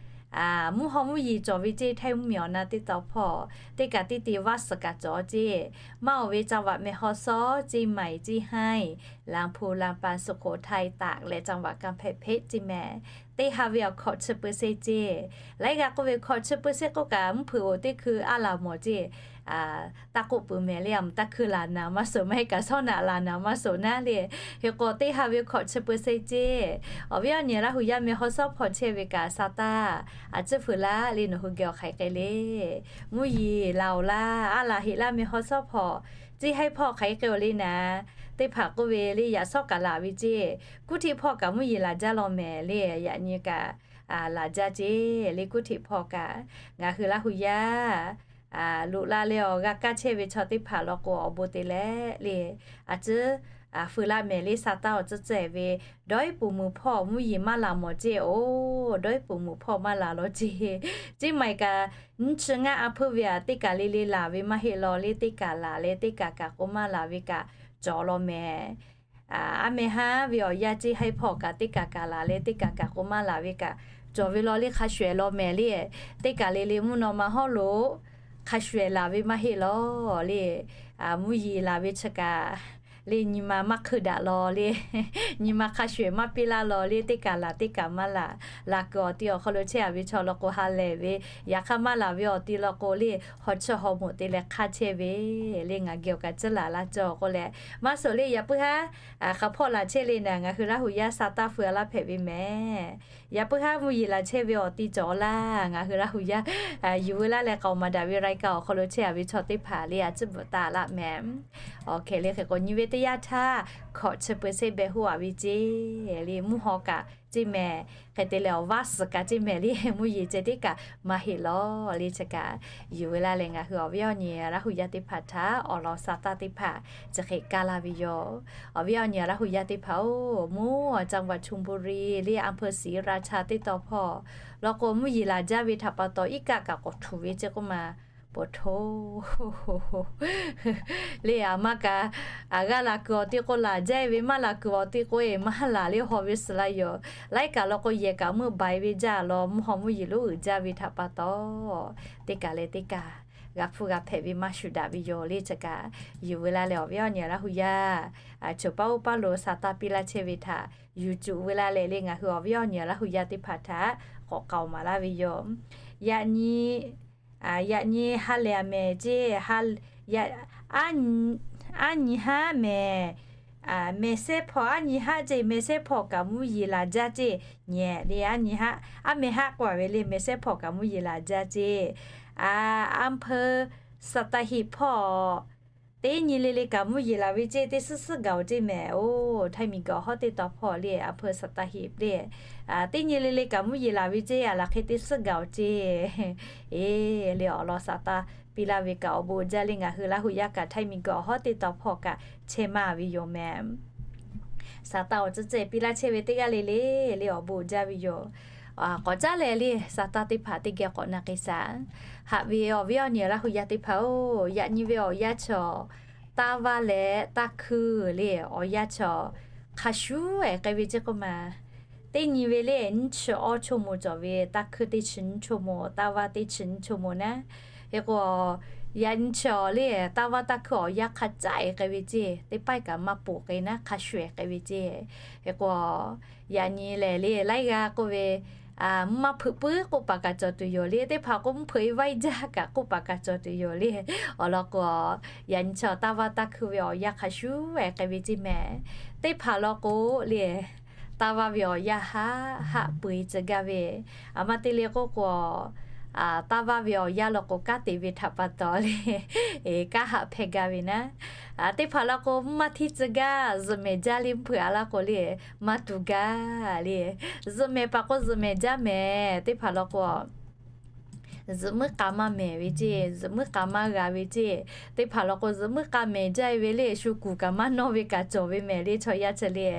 mvuhˇ haw mvuhˇ yeˬ cawˬ ve ceˇ Htaiˇ mvuhˇ miˬ awˬ na teˇ taw hpawˇ teˇ kaꞈ teˇ te vaˇ suhˍ kaꞈ cawˬ ceˇ. Maˇ oˬ ve จังหวัดแม่ฮ่องสอน ceˇ, เชียงใหม่ ceˇ, เชียงราย ลำพูน ลำปาง สุโขทัย ตาก leh จังหวัดกำแพงเพชร ceˇ mehˍ. Teˇ ha ve awˬ hkawꞈ chi peuˬ sheˆ ceˇ. Laiˉ g'aˇ k'oˆ ve hkawꞈ chi peuˬ sheˆ k'oˆ kaꞈ mvuhˇ hpeuꞈ oˬ teˇ hkui a laˬ mawˬ ceˇ. Taˇ k'oˆ peuˬ mehˍ le, a mvuhˇ taˇ hkui laˬ naˍ maˇ suhˍ maˇ heˆ kaꞈ shawˉ naꞈ laˬ naˍ maˇ suhˍ naˉ le. Hk'e k'o, teˇ ha ve hkawꞈ chi peuˬ sheˆ ceˇ. Awˬ viˉ awˬ nyi Laˇ hu yaˇ meh haw shawˉ hpawˇ chehˇ ve kaꞈ sa taˇ, a tcuhˇ fuiˍ laˇ le, nawˬ hui geh awˬ hk'aiˍ k'ai le. Mvuhˇ yeˬ laˬ oˬ laˇ, a laˬ heˆ laˇ meh haw shawˉ hpawˇ, ceˇ haiˉ hpawˇ hk'aiˍ k'ai oˬ le naˍ. Teˇ hpaˍ k'oˆ ve le, yaꞈ shawˉ kaꞈ laˬ ve ceˇ, kuˇ htiˆ hpawˇ kaꞈ mvuhˇ yeˬ laˬ jaˇ law mehˍ le. Yaꞈ nyi kaꞈ laˬ jaˇ ceˇ le, kuˇ htiˆ hpawˇ kaꞈ. Ngaˬ hui Laˇ hu yaˇ loꞈ la leh awˬ g'a kaˇ chehˇ ve chaw teˇ hpaˍ law k'o, awˬ bon te leh le, a tcuhˇ feu laˇ mehˍ le. Saˍtanˍ awˬ tcuhˉ tcuhˉ ve dawˇ iˉ puˍ muiˬ hpawˇ mvuhˇ yeˬ maˇ laˬ mawˬ ceˇ-oˬ. Dawˇ iˉ puˍ muiˬ hpawˇ maˇ laˬ law ceˇ. Ceˇ maˬ kaꞈ nyiˇ chi ngaˇ a hpeuˇ ve aꞈ teˇ kaˬ le le laˬ ve maˇ heˆ law le. Teˇ kaˬ laˬ leh teˇ kaˬ kaꞈ k'o maˇ laˬ ve kaꞈ cawˬ law mehˍ. Aˉ meh haˉ ve awˬ yanˇ ceˇ haiˉ hpawˇ kaꞈ teˇ kaˬ kaˬ laˬ leh teˇ kaˬ kaꞈ k'o maˇ laˬ ve kaꞈ cawˬ ve law le. Hk'a shuˍ ehˍ law mehˍ le. Teˇ kaˬ le le mvuhˇ naw ma hawˉ lo hk'a shuˍ ehˍ laˬ ve maˇ heˆ law le. Mvuhˇ yeˬ laˬ ve chi kaꞈ le nyi ma maˇ hkeuˇ daꞈ law le. Nyi ma hk'a shuˍ ehˍ maˇ piˇ laˇ law le. Teˇ kaˬ laˬ teˇ kaˬ maˇ laˬ. Laˬ kuiˬ awˬ ti awˬ hk'aw lo chehˇ a ve chaw law k'o ha lehˬ ve, yaꞈ hk'aˇ maˇ laˬ ve awˬ ti law k'o le haw chiˇ haw moˍ te leh hk'aˇ chehˇ ve le. Ngaˬ geh awˬ kaꞈ ciˇ laˬ laˇ cawˬ k'oˆ leh, maˇ suhˍ le yaꞈ puiˉ haˉ hk'aˬ hpawˇ laˬ chehˇ le naˍ. Ngaˬ hui Laˇ hu yaˇ sa taˇ feu a laˇ hpehꞈ ve mehˍ. Yaꞈ puiˉ haˉ mvuhˇ yeˬ laˬ chehˇ ve awˬ ti cawˬ laˇ. Ngaˬ hui Laˇ hu yaˇ yuˬ ve laˇ leh k'aoˍ maˍ daꞈ ve รายการ awˬ hk'aw lo chehˇ a ve chaw teˇ hpaˍ le a ciˇ bvuhꞈ taˍ laˇ mehˍ. Awˬ hk'e le hk'e k'o nyi ve teˇ yanˇ htaˇ hkawꞈ chi peu sheˆ beh hoˆ a ve ceˇ le. Mvuhˇ haw kaꞈ ceˇ mehˍ. Hk'e te leh awˬ vaˇ suhˍ kaꞈ ceˇ mehˍ le. Mvuhˇ yeˬ ceh tiˉ kaꞈ maˇ heˆ law le. Chi kaꞈ yuˬ ve laˇ leh ngaˬ hui awˬ viˉ awˬ nyi Laˇ hu yaˇ teˇ hpaˍ htaꞈ awˬ lawn sa taˇ teˇ hpaˍ chi hk'e kaˇ laˇ ve yoˬ. Awˬ viˉ awˬ nyi Laˇ hu yaˇ teˇ hpaˍ-oˬ, mvuhˇ จังหวัดชลบุรี le อำเภอศรีราชา teˇ taw hpawˇ law k'o mvuhˇ yeˬ laˬ jaˇ ve htaꞈ pa taw iˉ kaˆ kaꞈ k'awꞈ htuꞈ ve ceˇ k'oˆ ma ปวดท้อง le. Aˬ ma kaꞈ aˬ g'aˇ laˬ kuiˬ awˬ ti k'o laˬ jaˇ ve, maˇ laˬ kuiˬ awˬ ti k'o e maˇ laˬ le haw ve suhˍ laˇ yoˬ. Laiˉ kaꞈ law k'o yehˬ kaꞈ meuˇ bai ve jaˇ law, mvuhˇ haw mvuhˇ yeˬ lonˉ uiˍ jaˇ ve htaꞈ pa taw, teˇ kaˬ leh teˇ kaˬ g'a hpfuhˇ g'a hpehꞈ ve maˇ shuˍ daꞈ ve yoˬ le. Chi kaꞈ yuˬ ve laˇ leh awˬ viˉ awˬ nyi Laˇ hu yaˇ, choˬ paˉ oˇ paˉ lo sa taˇ piˇ laˇ chehˇ ve htaꞈ yuˬ cuˬ ve laˇ leh le ngaˬ hui awˬ viˉ awˬ nyi Laˇ hu yaˇ teˇ hpaˍ htaꞈ k'awꞈ k'aoˍ maˍ laˇ ve yoˬ. Yaꞈ nyi, yaꞈ nyi ha lehˬ a mehˍ ceˇ, aˉ nyi haˉ mehˍ, mehˍ sehˉ hpawˇ aˉ nyi haˉ ceˇ, mehˍ sehˉ hpawˇ kaꞈ mvuhˇ yeˬ laˬ jaˇ ceˇ. Nyi le aˉ nyi haˉ, aˉ mehˍ haˉ k'oˆ a ve le, mehˍ sehˉ hpawˇ kaꞈ mvuhˇ yeˬ laˬ jaˇ ceˇ. อำเภอสัตหีบ hpawˇ teˇ nyi le le kaꞈ mvuhˇ yeˬ laˬ ve ceˇ, teˇ suhˉ suhˉ gaˬ-oˬ ceˇ mehˍ. Oˇ, htaiˇ miˬ guiˬ awˬ hawˉ teˇ taw hpawˇ le อำเภอสัตหีบ le, teˇ nyi le le kaꞈ mvuhˇ yeˬ laˬ ve ceˇ, a laˬ hk'e teˇ suhˉ gaˬ-oˬ ceˇ. E, le awˬ lawn sa taˇ piˇ laˇ ve kaꞈ awˬ bon jaˇ le ngaˬ hui Laˇ hu yaˇ kaꞈ htaiˇ miˬ guiˬ awˬ hawˉ teˇ taw hpawˇ kaꞈ chehˇ maˇ ve yoˬ mehˍ. Sa taˇ awˬ tcuhˉ ceh piˇ laˇ chehˇ ve teˇ g'aˇ le le, le awˬ bon jaˇ ve yoˬ. K'awꞈ caˉ leh le sa taˇ teˇ hpaˍ teˇ geh k'awꞈ na k'ai shaˍ. Haꞈ ve awˬ viˉ awˬ nyi Laˇ hu yaˇ teˇ hpaˍ-oˬ, yaꞈ nyi ve awˬ yanˇ chaw, taˇ vaˇ leh taˇ hkuiˇ le awˬ yanˇ chaw hk'a shuˉ ehˍ k'ai ve ceˇ k'oˆ ma. Teˇ nyi ve le nyiˇ chi awˇ ชั่วโมง cawˬ ve, taˇ hkuiˇ teˇ chi nyiˇ ชั่วโมง, taˇ vaˇ teˇ chi nyiˇ ชั่วโมง naˉ. Hk'e k'o, yaꞈ nyi chi awˬ le taˇ vaˇ taˇ hkuiˇ awˬ yanˇ hk'a caˉ ehˍ k'ai ve ceˇ, teˇ pawˆ kaꞈ maˇ poˬ k'ai naˉ, hk'a shuˍ ehˍ k'ai ve ceˇ. Hk'e k'o, yaꞈ nyi lehˬ le laiˉ g'aˇ k'oˆ ve, mvuhˇ maˇ hpeuꞈ puiˉ k'oˆ paˍ kaꞈ cawˬ tuˬ yoˬ le, teˇ hpaˍ k'o mvuhˇ hpeuꞈ e vaˇ jaˇ kaꞈ k'oˆ paˍ kaꞈ cawˬ tuˬ yoˬ le. Awˬ lawn k'o, yaꞈ nyi chi taˇ vaˇ taˇ hkuiˇ ve awˬ yanˇ hk'a shuˉ ehˍ k'ai ve ceˇ mehˍ. Teˇ hpaˍ law k'o le, taˇ vaˇ ve awˬ yanˇ haˆ haˆ peu e tcuh gaˇ ve, aˬ ma te le k'oˆ k'o, taˇ vaˇ ve awˬ yanˇ law k'o kanˉ te ve htaꞈ pa taw le, kanˉ haˆ hpehˇ gaˇ ve naˉ. Teˇ hpaˍ law k'o mvuhˇ maˇ hteˇ tcuh gaˇ, zuhꞈ mehˍ jaˇ le mvuhˇ hpeuꞈ a laˇ k'o le, maˇ tuˬ gaˇ le. Zuhꞈ mehˍ paˍ k'o zuhꞈ mehˍ jaˇ mehˍ. Teˇ hpaˍ law k'o zuhꞈ muiˉ k'a maˇ mehˍ ve ceˇ, zuhꞈ muiˉ k'a maˇ g'a ve ceˇ. Teˇ hpaˍ law k'o zuhꞈ muiˉ k'a mehˍ jaˇ e ve le, shu kuˬ kaꞈ maˇ nawˇ ve kaꞈ cawˬ ve mehˍ le chaw yaˇ chi le.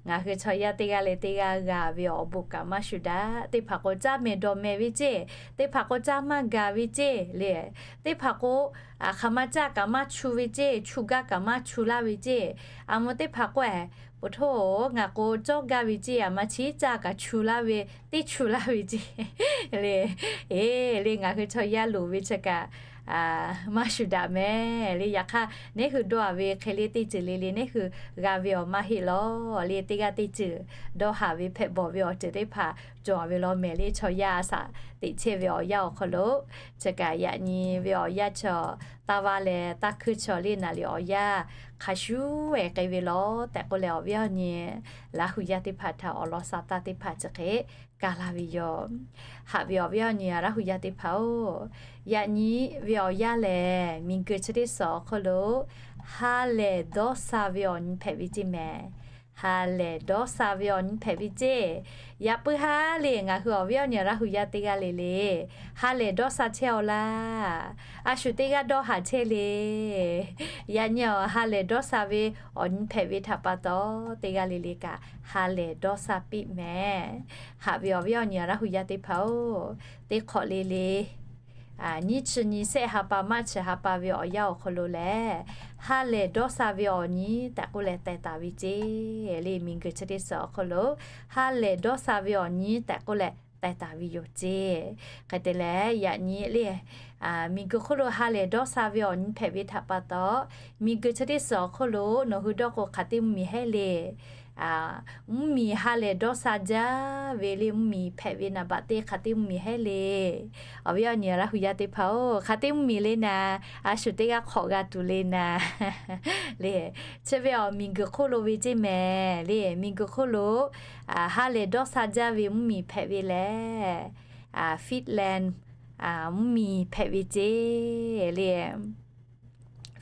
Ngaˬ hui chaw yaˇ teˇ g'aˇ leh teˇ g'aˇ g'a ve awˬ bon kaꞈ maˇ shuˍ daꞈ. Teˇ hpaˍ k'o caˇ mehˍ dawˬ mehˍ ve ceˇ, teˇ hpaˍ k'o caˇ maˇ gaˬ ve ceˇ le. Teˇ hpaˍ k'o, aˬ hk'aˬ ma caˇ kaꞈ maˇ chu ve ceˇ, chu gaˇ kaꞈ maˇ chu laˇ ve ceˇ. Aˬ mvuh teˇ hpaˍ k'o, eh, ปวดท้อง ngaˬ k'o cawˇ gaˇ ve ceˇ, aˬ ma chi caˇ kaꞈ chu laˇ ve, teˇ chu laˇ ve ceˇ le. E, le ngaˬ hui chaw yaˇ loˍ ve chi kaꞈ maˇ shuˍ daꞈ mehˍ le. Yaꞈ hk'aˇ neˇ hui dawˇ a ve hk'e le teˇ ceuˬ le le neˇ hui g'a ve awˬ maˇ heˆ law le. Teˇ g'aˇ teˇ ceuˬ dawˇ haˍ ve hpehꞈ bawˬ ve awˬ ceuˬ teˇ hpaˍ cawˬ ve law mehˍ le. Chaw yaˇ a shaꞈ teꞈ chehˇ ve awˬ yanˇ awˬ hk'aw lo, chi kaꞈ yaꞈ nyi ve awˬ yanˇ chaw, taˇ vaˇ leh taˇ hkuiˇ chaw le naˍ liꞈ awˬ yanˇ hk'a shuˉ ehˍ k'ai ve law tehꞈ k'oˆ leh awˬ viˉ awˬ nyi Laˇ hu yaˇ teˇ hpaˍ htaꞈ awˬ lawn sa taˇ teˇ hpaˍ chi hk'e kaˇ laˇ ve yoˬ. Haꞈ ve awˬ viˉ awˬ nyi Laˇ hu yaˇ teˇ hpaˍ-oˬ, yaꞈ nyi ve awˬ yanˇ lehˬ miˬguiˬ chi teˇ suhˍ awˬ hk'aw lo ha lehˬ dawˇ sha ve awˬ nyi hpehꞈ ve ceˇ mehˍ. Ha lehˬ dawˇ sha ve awˬ nyi hpehꞈ ve ceˇ. Yaꞈ puiˉ haˉ le, ngaˬ hui awˬ viˉ awˬ nyi Laˇ hu yaˇ teˇ g'aˇ le le, ha lehˬ dawˇ sha chehˇ-aw laˇ. A shu teˇ g'aˇ dawˇ haˍ chehˇ le. Yaꞈ nyi awˬ ha lehˬ dawˇ sha ve awˬ nyi hpehꞈ ve htaꞈ pa taw, teˇ g'aˇ le le kaꞈ ha lehˬ dawˇ sha piˇ mehˍ. Haꞈ ve awˬ viˉ awˬ nyi Laˇ hu yaˇ teˇ hpaˍ-oˬ, teˇ hk'awꞈ le le nyiˇ chi nyi shehˆ ha pa maˇ chi ha pa ve awˬ yanˇ awˬ hk'aw lo lehˬ, ha lehˬ dawˇ sha ve awˬ nyi tehꞈ k'oˆ leh teh taˍ ve ceˇ le. Miˬguiˬ chi teˇ suhˍ awˬ hk'aw lo ha lehˬ dawˇ sha ve awˬ nyi tehꞈ k'oˆ leh teh taˍ ve yoˬ ceˇ. Hk'e te leh yaꞈ nyi le, miˬguiˬ hk'oˆ lo ha lehˬ dawˇ sha ve awˬ nyi hpehꞈ ve htaꞈ pa taw, miˬguiˬ chi teˇ suhˍ awˬ hk'oˆ lo nawˬ hui dawˇ k'o hk'aˬ teˇ mvuhˇmiˬ hehˉ le. Mvuhˇmiˬ ha lehˬ dawˇ sha jaˇ ve le, mvuhˇmiˬ hpehꞈ ve naˍ baꞈ teˇ hk'aˬ teˇ mvuhˇmiˬ hehˉ le. Awˬ viˉ awˬ nyi Laˇ hu yaˇ teˇ hpaˍ-oˬ, hk'aˬ teˇ mvuhˇmiˬ le naˍ, a shu teˇ g'aˇ hk'awꞈ g'a tuˬ le naˍ le. Chi ve awˬ miˬguiˬ hk'oˆ lo ve ceˇ mehˍ le. Miˬguiˬ hk'oˆ lo ha lehˬ dawˇ sha jaˇ ve mvuhˇmiˬ hpehꞈ ve lehˬ, Finland mvuhˇmiˬ hpehꞈ ve ceˇ le.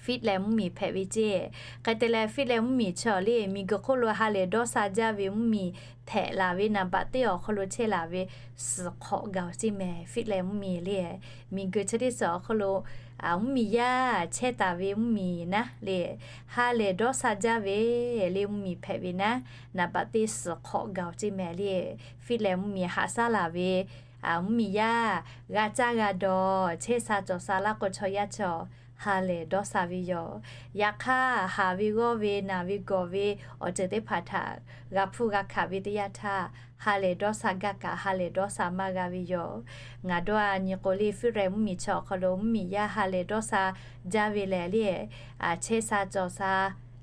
Finland mvuhˇmiˬ hpehꞈ ve ceˇ. Hk'e te leh Finland mvuhˇmiˬ chi awˬ le, miˬguiˬ hk'oˆ lo ha lehˬ dawˇ sha jaˇ ve mvuhˇmiˬ hpehꞈ laˬ ve naˍ baꞈ teˇ awˬ hk'aw lo chehˇ laˬ ve suhˍ hk'awꞈ gaˬ-oˬ ceˇ mehˍ. Finland mvuhˇmiˬ le, miˬguiˬ chi teˇ suhˍ awˬ hk'aw lo mvuhˇmiˬ yaˇ chehˇ taˍ ve mvuhˇmiˬ naˉ le, ha lehˬ dawˇ sha jaˇ ve le mvuhˇmiˬ hpehꞈ ve naˉ, naˍ baꞈ teˇ suhˍ hk'awꞈ gaˬ-oˬ ceˇ mehˍ le. Finland mvuhˇmiˬ haꞈ shaˉ laˬ ve mvuhˇmiˬ yaˇ g'a caˇ g'a dawˬ, chehˇ sha cawˬ sha laˇ k'o chaw yaˇ chaw ha lehˬ dawˇ sha ve yoˬ. Yaꞈ hk'aˇ, haˍ ve g'awˇ ve naˬ ve gawˬ ve awˬ ceuˬ teˇ hpaˍ htaꞈ g'a hpfuhˇ g'a hkanˍ ve teˇ yanˇ htaˇ, ha lehˬ dawˇ sha gaˇ kaꞈ ha lehˬ dawˇ sha maˇ g'a ve yoˬ. Ngaˬ dawˇ a nyi k'o le, Finland mvuhˇmiˬ chi awˬ hk'aw lo mvuhˇmiˬ yaˇ ha lehˬ dawˇ sha jaˇ ve lehˬ le, chehˇ sha cawˬ sha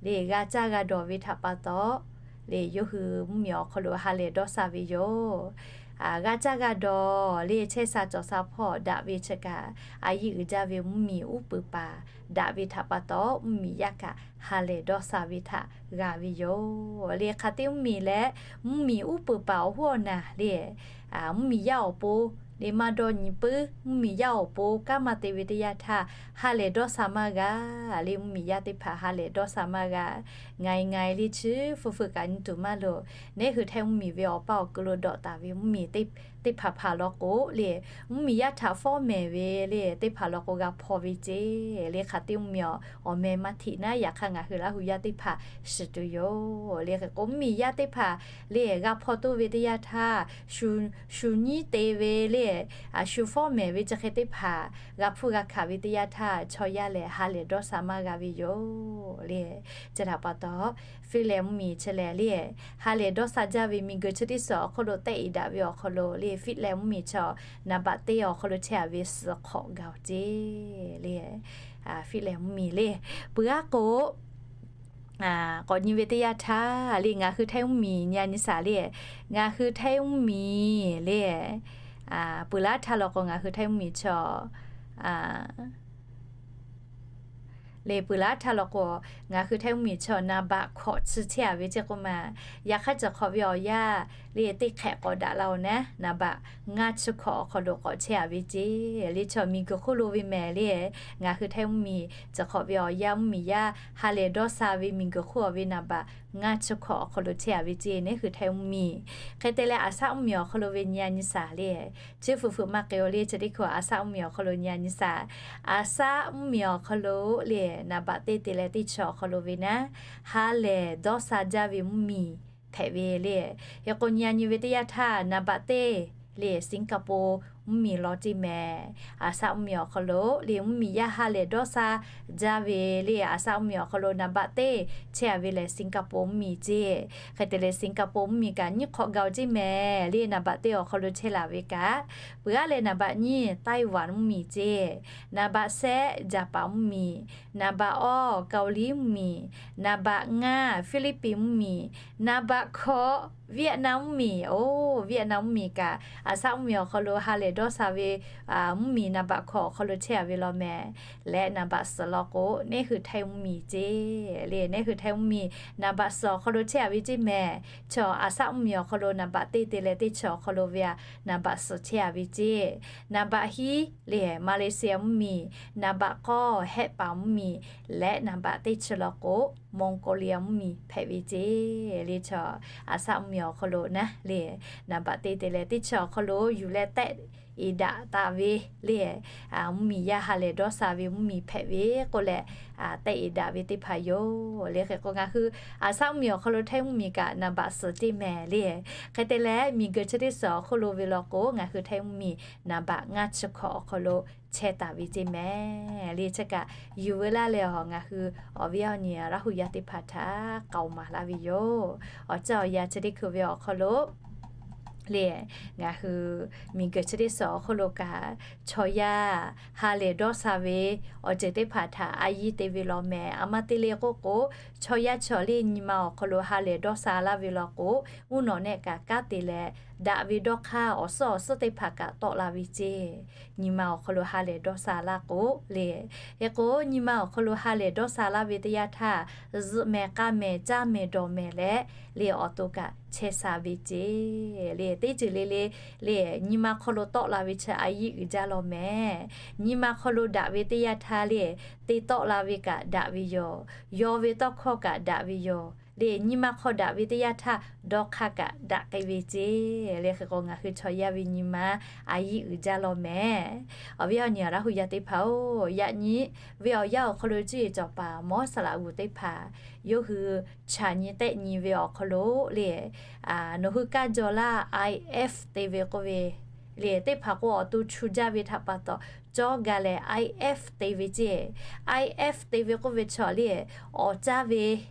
le g'a caˇ g'a dawˬ ve htaꞈ pa taw le, yawˇ hui mvuhˇmiˬ awˬ hk'aw lo ha lehˬ dawˇ sha ve yoˬ. G'a caˇ g'a dawˬ le chehˇ sha cawˬ sha hpawˇ daꞈ ve chi kaꞈ, a yiˇ uiˍ jaˇ ve mvuhˇmiˬ uˉ peunˍ paˍ daꞈ ve htaꞈ pa taw, mvuhˇmiˬ yaˇ kaꞈ ha lehˬ dawˇ sha ve htaꞈ g'a ve yoˬ le. Hk'aˬ teˇ mvuhˇmiˬ leh, mvuhˇmiˬ uˉ peunˍ paˍ awˬ hoˉ awˬ naˬ le, mvuhˇmiˬ yaˇ awˬ pon le maˇ dawˇ nyi puiˉ, mvuhˇmiˬ yaˇ awˬ pon kanˉ maˇ te ve teˇ yanˇ htaˇ, ha lehˬ dawˇ sha maˇ g'a le. Mvuhˇmiˬ yaˇ teˇ hpaˍ ha lehˬ dawˇ sha maˇ g'a. Ngaˬ e ngaˬ e le chi fuˇ fuˇ kaꞈ nyi tuˬ maˇ loˍ. Neˉ hui Htaiˇ mvuhˇmiˬ ve awˬ paˇ awˬ ku lo dawꞈ taˍ ve mvuhˇmiˬ teˇ hpaˍ hpaˍ law k'o le, mvuhˇmiˬ yaˇ htaꞈ fawˉ mehˍ ve le teˇ hpaˍ law k'o g'a hpaw ve ceˇ le. Hk'aˬ teˇ mvuhˇmiˬ awˬ meh maˇ hteꞈ naˉ, yaꞈ hk'aˇ ngaˬ hui Laˇ hu yaˇ teˇ hpaˍ shiˍ tuˬ yoˬ le. Hk'e k'o mvuhˇmiˬ yaˇ teˇ hpaˍ le g'a hpaw toˇ ve teˇ yanˇ htaˇ, shu nyiˉ te ve le, shu fawˉ mehˍ ve chi hk'e teˇ hpaˍ g'a hpfuhˇ g'a hkanˍ ve teˇ yanˇ htaˇ, chaw yaˇ lehˬ ha lehˬ dawˇ sha maˇ g'a ve yoˬ le. Chi htaꞈ pa taw, Finland mvuhˇmiˬ chi lehˬ le, ha lehˬ dawˇ sha jaˇ ve miˬguiˬ chi teˇ suhˍ awˬ hk'aw lo tehˆ e daꞈ ve awˬ hk'aw lo le, Finland mvuhˇmiˬ chi naˍ baꞈ teˇ awˬ hk'aw lo chehˇ a ve suhˍ hk'awꞈ gaˬ-oˬ ceˇ le. Finland mvuhˇmiˬ le, peuˬ aˉ k'o k'awꞈ nyi ve teˇ yanˇ htaˇ le, ngaˬ hui Htaiˇ mvuhˇmiˬ nyi a nyi shaˍ le. Ngaˬ hui Htaiˇ mvuhˇmiˬ le, peuˬ laˉ htaˇ law k'o ngaˬ hui Htaiˇ mvuhˇmiˬ chi le, peuˬ laˉ htaˇ law k'o, ngaˬ hui Htaiˇ mvuhˇmiˬ chi naˍ baꞈ hkawꞈ chi chehˇ a ve ceˇ k'oˆ ma. Yaꞈ hk'aˇ, chi hk'awꞈ ve awˬ yanˇ le, teˇ hk'ehꞈ k'awꞈ daꞈ la-oˬ naˉ, naˍ baꞈ ngaˇ chi hkawꞈ awˬ hk'aw lo k'awꞈ chehˇ a ve ceˇ le. Chi miˬguiˬ hk'oˆ lo ve mehˍ le, ngaˬ hui Htaiˇ mvuhˇmiˬ chi hk'awꞈ ve awˬ yanˇ mvuhˇmiˬ yaˇ ha lehˬ dawˇ sha ve miˬguiˬ hk'oˆ ve naˍ baꞈ ngaˇ chi hkawꞈ awˬ hk'aw lo chehˇ a ve ceˇ, neˉ hui Htaiˇ mvuhˇmiˬ. Hk'e te leh, aˬ shaˉ mvuhˇmiˬ awˬ hk'aw lo ve nyi a nyi shaˍ le, chi fuiˍ fuiˍ maˇ k'ai-o le, chi teˇ hkui aˬ shaˉ mvuhˇmiˬ awˬ hk'aw lo nyi a nyi shaˍ. Aˬ shaˉ mvuhˇmiˬ awˬ hk'aw lo le, naˍ baꞈ teˇ te leh teˇ chi awˬ hk'aw lo ve naˉ, ha lehˬ dawˇ sha jaˇ ve mvuhˇmiˬ hpehꞈ ve le. Hk'e k'o nyi a nyi ve teˇ yanˇ htaˇ, naˍ baꞈ teˇ le, Singapore mvuhˇmiˬ law ceˇ mehˍ. Aˬ shaˉ mvuhˇmiˬ awˬ hk'aw lo le, mvuhˇmiˬ yaˇ ha lehˬ dawˇ sha jaˇ ve le, aˬ shaˉ mvuhˇmiˬ awˬ hk'aw lo naˍ baꞈ teˇ chehˇ a ve lehˬ, Singapore mvuhˇmiˬ ceˇ. Hk'e te leh, Singapore mvuhˇmiˬ kaꞈ nyiˇ hk'awꞈ gaˬ-oˬ ceˇ mehˍ le, naˍ baꞈ teˇ awˬ hk'aw lo chehˇ laˬ ve kaꞈ, peuˬ aˉ leh naˍ baꞈ nyiˇ Taiwan mvuhˇmiˬ ceˇ, naˍ baꞈ shehˆ Japan mvuhˇmiˬ, naˍ baꞈ awˇ Kaoˍliˇ mvuhˇmiˬ, naˍ baꞈ ngaˇ Philippines mvuhˇmiˬ, naˍ baꞈ hkawꞈ Vietnam mvuhˇmiˬ. Oˬ, Vietnam mvuhˇmiˬ kaꞈ aˬ shaˉ mvuhˇmiˬ awˬ hk'aw lo ha lehˬ dawˇ sha ve mvuhˇmiˬ naˍ baꞈ hkawꞈ awˬ hk'aw lo chehˇ a ve law mehˍ. Leh naˍ baꞈ suhˍ law k'o, neˉ hui Htaiˇ mvuhˇmiˬ ceˇ le, neˉ hui Htaiˇ mvuhˇmiˬ naˍ baꞈ suhˍ awˬ hk'aw lo chehˇ a ve ceˇ mehˍ. Chi aˬ shaˉ mvuhˇmiˬ awˬ hk'aw lo naˍ baꞈ teˇ te leh teˇ chi awˬ hk'aw lo ve a, naˍ baꞈ suhˍ chehˇ a ve ceˇ. Naˍ baꞈ hiˉ le, Malaysia mvuhˇmiˬ, naˍ baꞈ k'awˇ Hehˆ paˍ mvuhˇmiˬ, leh naˍ baꞈ teˇ chi law k'o, Mongolia mvuhˇmiˬ hpehꞈ ve ceˇ le. Chaw Aˍsaˆ mvuhˇmiˬ awˬ hk'aw lo naˉ le, naˍ baꞈ te te leh teˇ chi awˬ hk'aw lo yuˬ leh tehˆ eˍ daꞈ taˍ ve le, mvuhˇmiˬ yaˇ ha lehˬ dawˇ sha ve mvuhˇmiˬ hpehꞈ ve k'oˆ leh, tehˆ eˍ daꞈ ve teˇ hpaˍ yoˬ le. Hk'e k'o ngaˬ hui Aˍsaˆ mvuhˇmiˬ awˬ hk'aw lo Htaiˇ mvuhˇmiˬ kaꞈ naˍ baꞈ suhˍ ceˇ mehˍ le. Hk'e te leh miˬguiˬ chi teˇ suhˍ awˬ hk'oˆ lo ve law k'o, ngaˬ hui Htaiˇ mvuhˇmiˬ naˍ baꞈ ngaˇ chi hkawꞈ awˬ hk'aw lo chehˇ taˍ ve ceˇ mehˍ le. Chi kaꞈ yuˬ veu laˇ leh awˬ ngaˬ hui awˬ viˉ awˬ nyi Laˇ hu yaˇ teˇ hpaˍ htaꞈ k'aoˍ maˍ laˇ ve yoˬ. Awˬ caˇ awˬ yan chi teˇ hkui ve awˬ hk'aw lo le, ngaˬ hui miˬguiˬ chi teˇ suhˍ awˬ hk'oˆ lo kaꞈ, chaw yaˇ ha lehˬ dawˇ sha ve awˬ ceuˬ teˇ hpaˍ htaꞈ a yiˇ te ve law mehˍ. A ma te le k'oˆ k'o, chaw yaˇ chi awˬ le nyi ma awˬ hk'aw lo ha lehˬ dawˇ sha laˇ ve law k'o, mvuhˇ nawꞈ nehˆ kaꞈ kanˉ te leh, daꞈ ve dawˇ hk'aˇ awˬ suhˉ awˬ suhˉ teˇ hpaˍ kaꞈ tawˆ la ve ceˇ. Nyi ma awˬ hk'aw lo ha lehˬ dawˇ sha laˇ k'o le, hk'e k'o nyi ma awˬ hk'aw lo ha lehˬ dawˇ sha laˇ ve teˇ yanˇ htaˇ, zuhꞈ mehˍ k'a mehˍ caˇ mehˍ dawˬ mehˍ leh le awˬ to kaꞈ chehˇ sha ve ceˇ le. Teˇ ceuˬ le le le nyi ma hk'aw lo tawˆ la ve chi a yiˇ uiˍ jaˇ law mehˍ. Nyi ma hk'aw lo daꞈ ve teˇ yanˇ htaˇ le, te tawˆ la ve kaꞈ daꞈ ve yoˬ. Yaw ve tawˇ hkawˇ kaꞈ daꞈ ve yoˬ le. Nyi ma hk'aw daꞈ ve teˇ yanˇ htaˇ, dawˇ hk'aˇ kaꞈ daꞈ k'ai ve ceˇ le. Hk'e k'o ngaˬ hui chaw yaˇ ve nyi ma a yiˇ uiˍ jaˇ law mehˍ. Awˬ viˉ awˬ nyi Laˇ hu yaˇ teˇ hpaˍ-oˬ, yaꞈ nyi ve awˬ yanˇ awˬ hk'aw lo cuˇ yiˍ cawˬ paˍ mawˇ saˍ laꞈ g'uˬ teˇ hpaˍ yawˇ hui chaꞈ nyi tehˆ nyi ve awˬ hk'aw lo le, nawˬ hui kaˇ jaw laˇ IVF te ve k'oˆ ve le, teˇ hpaˍ k'o awˬ to chu jaˇ ve htaꞈ pa taw cawˇ ga leh IVF te ve ceˇ. IVF te ve k'oˆ ve chaw le, awˬ caˇ ve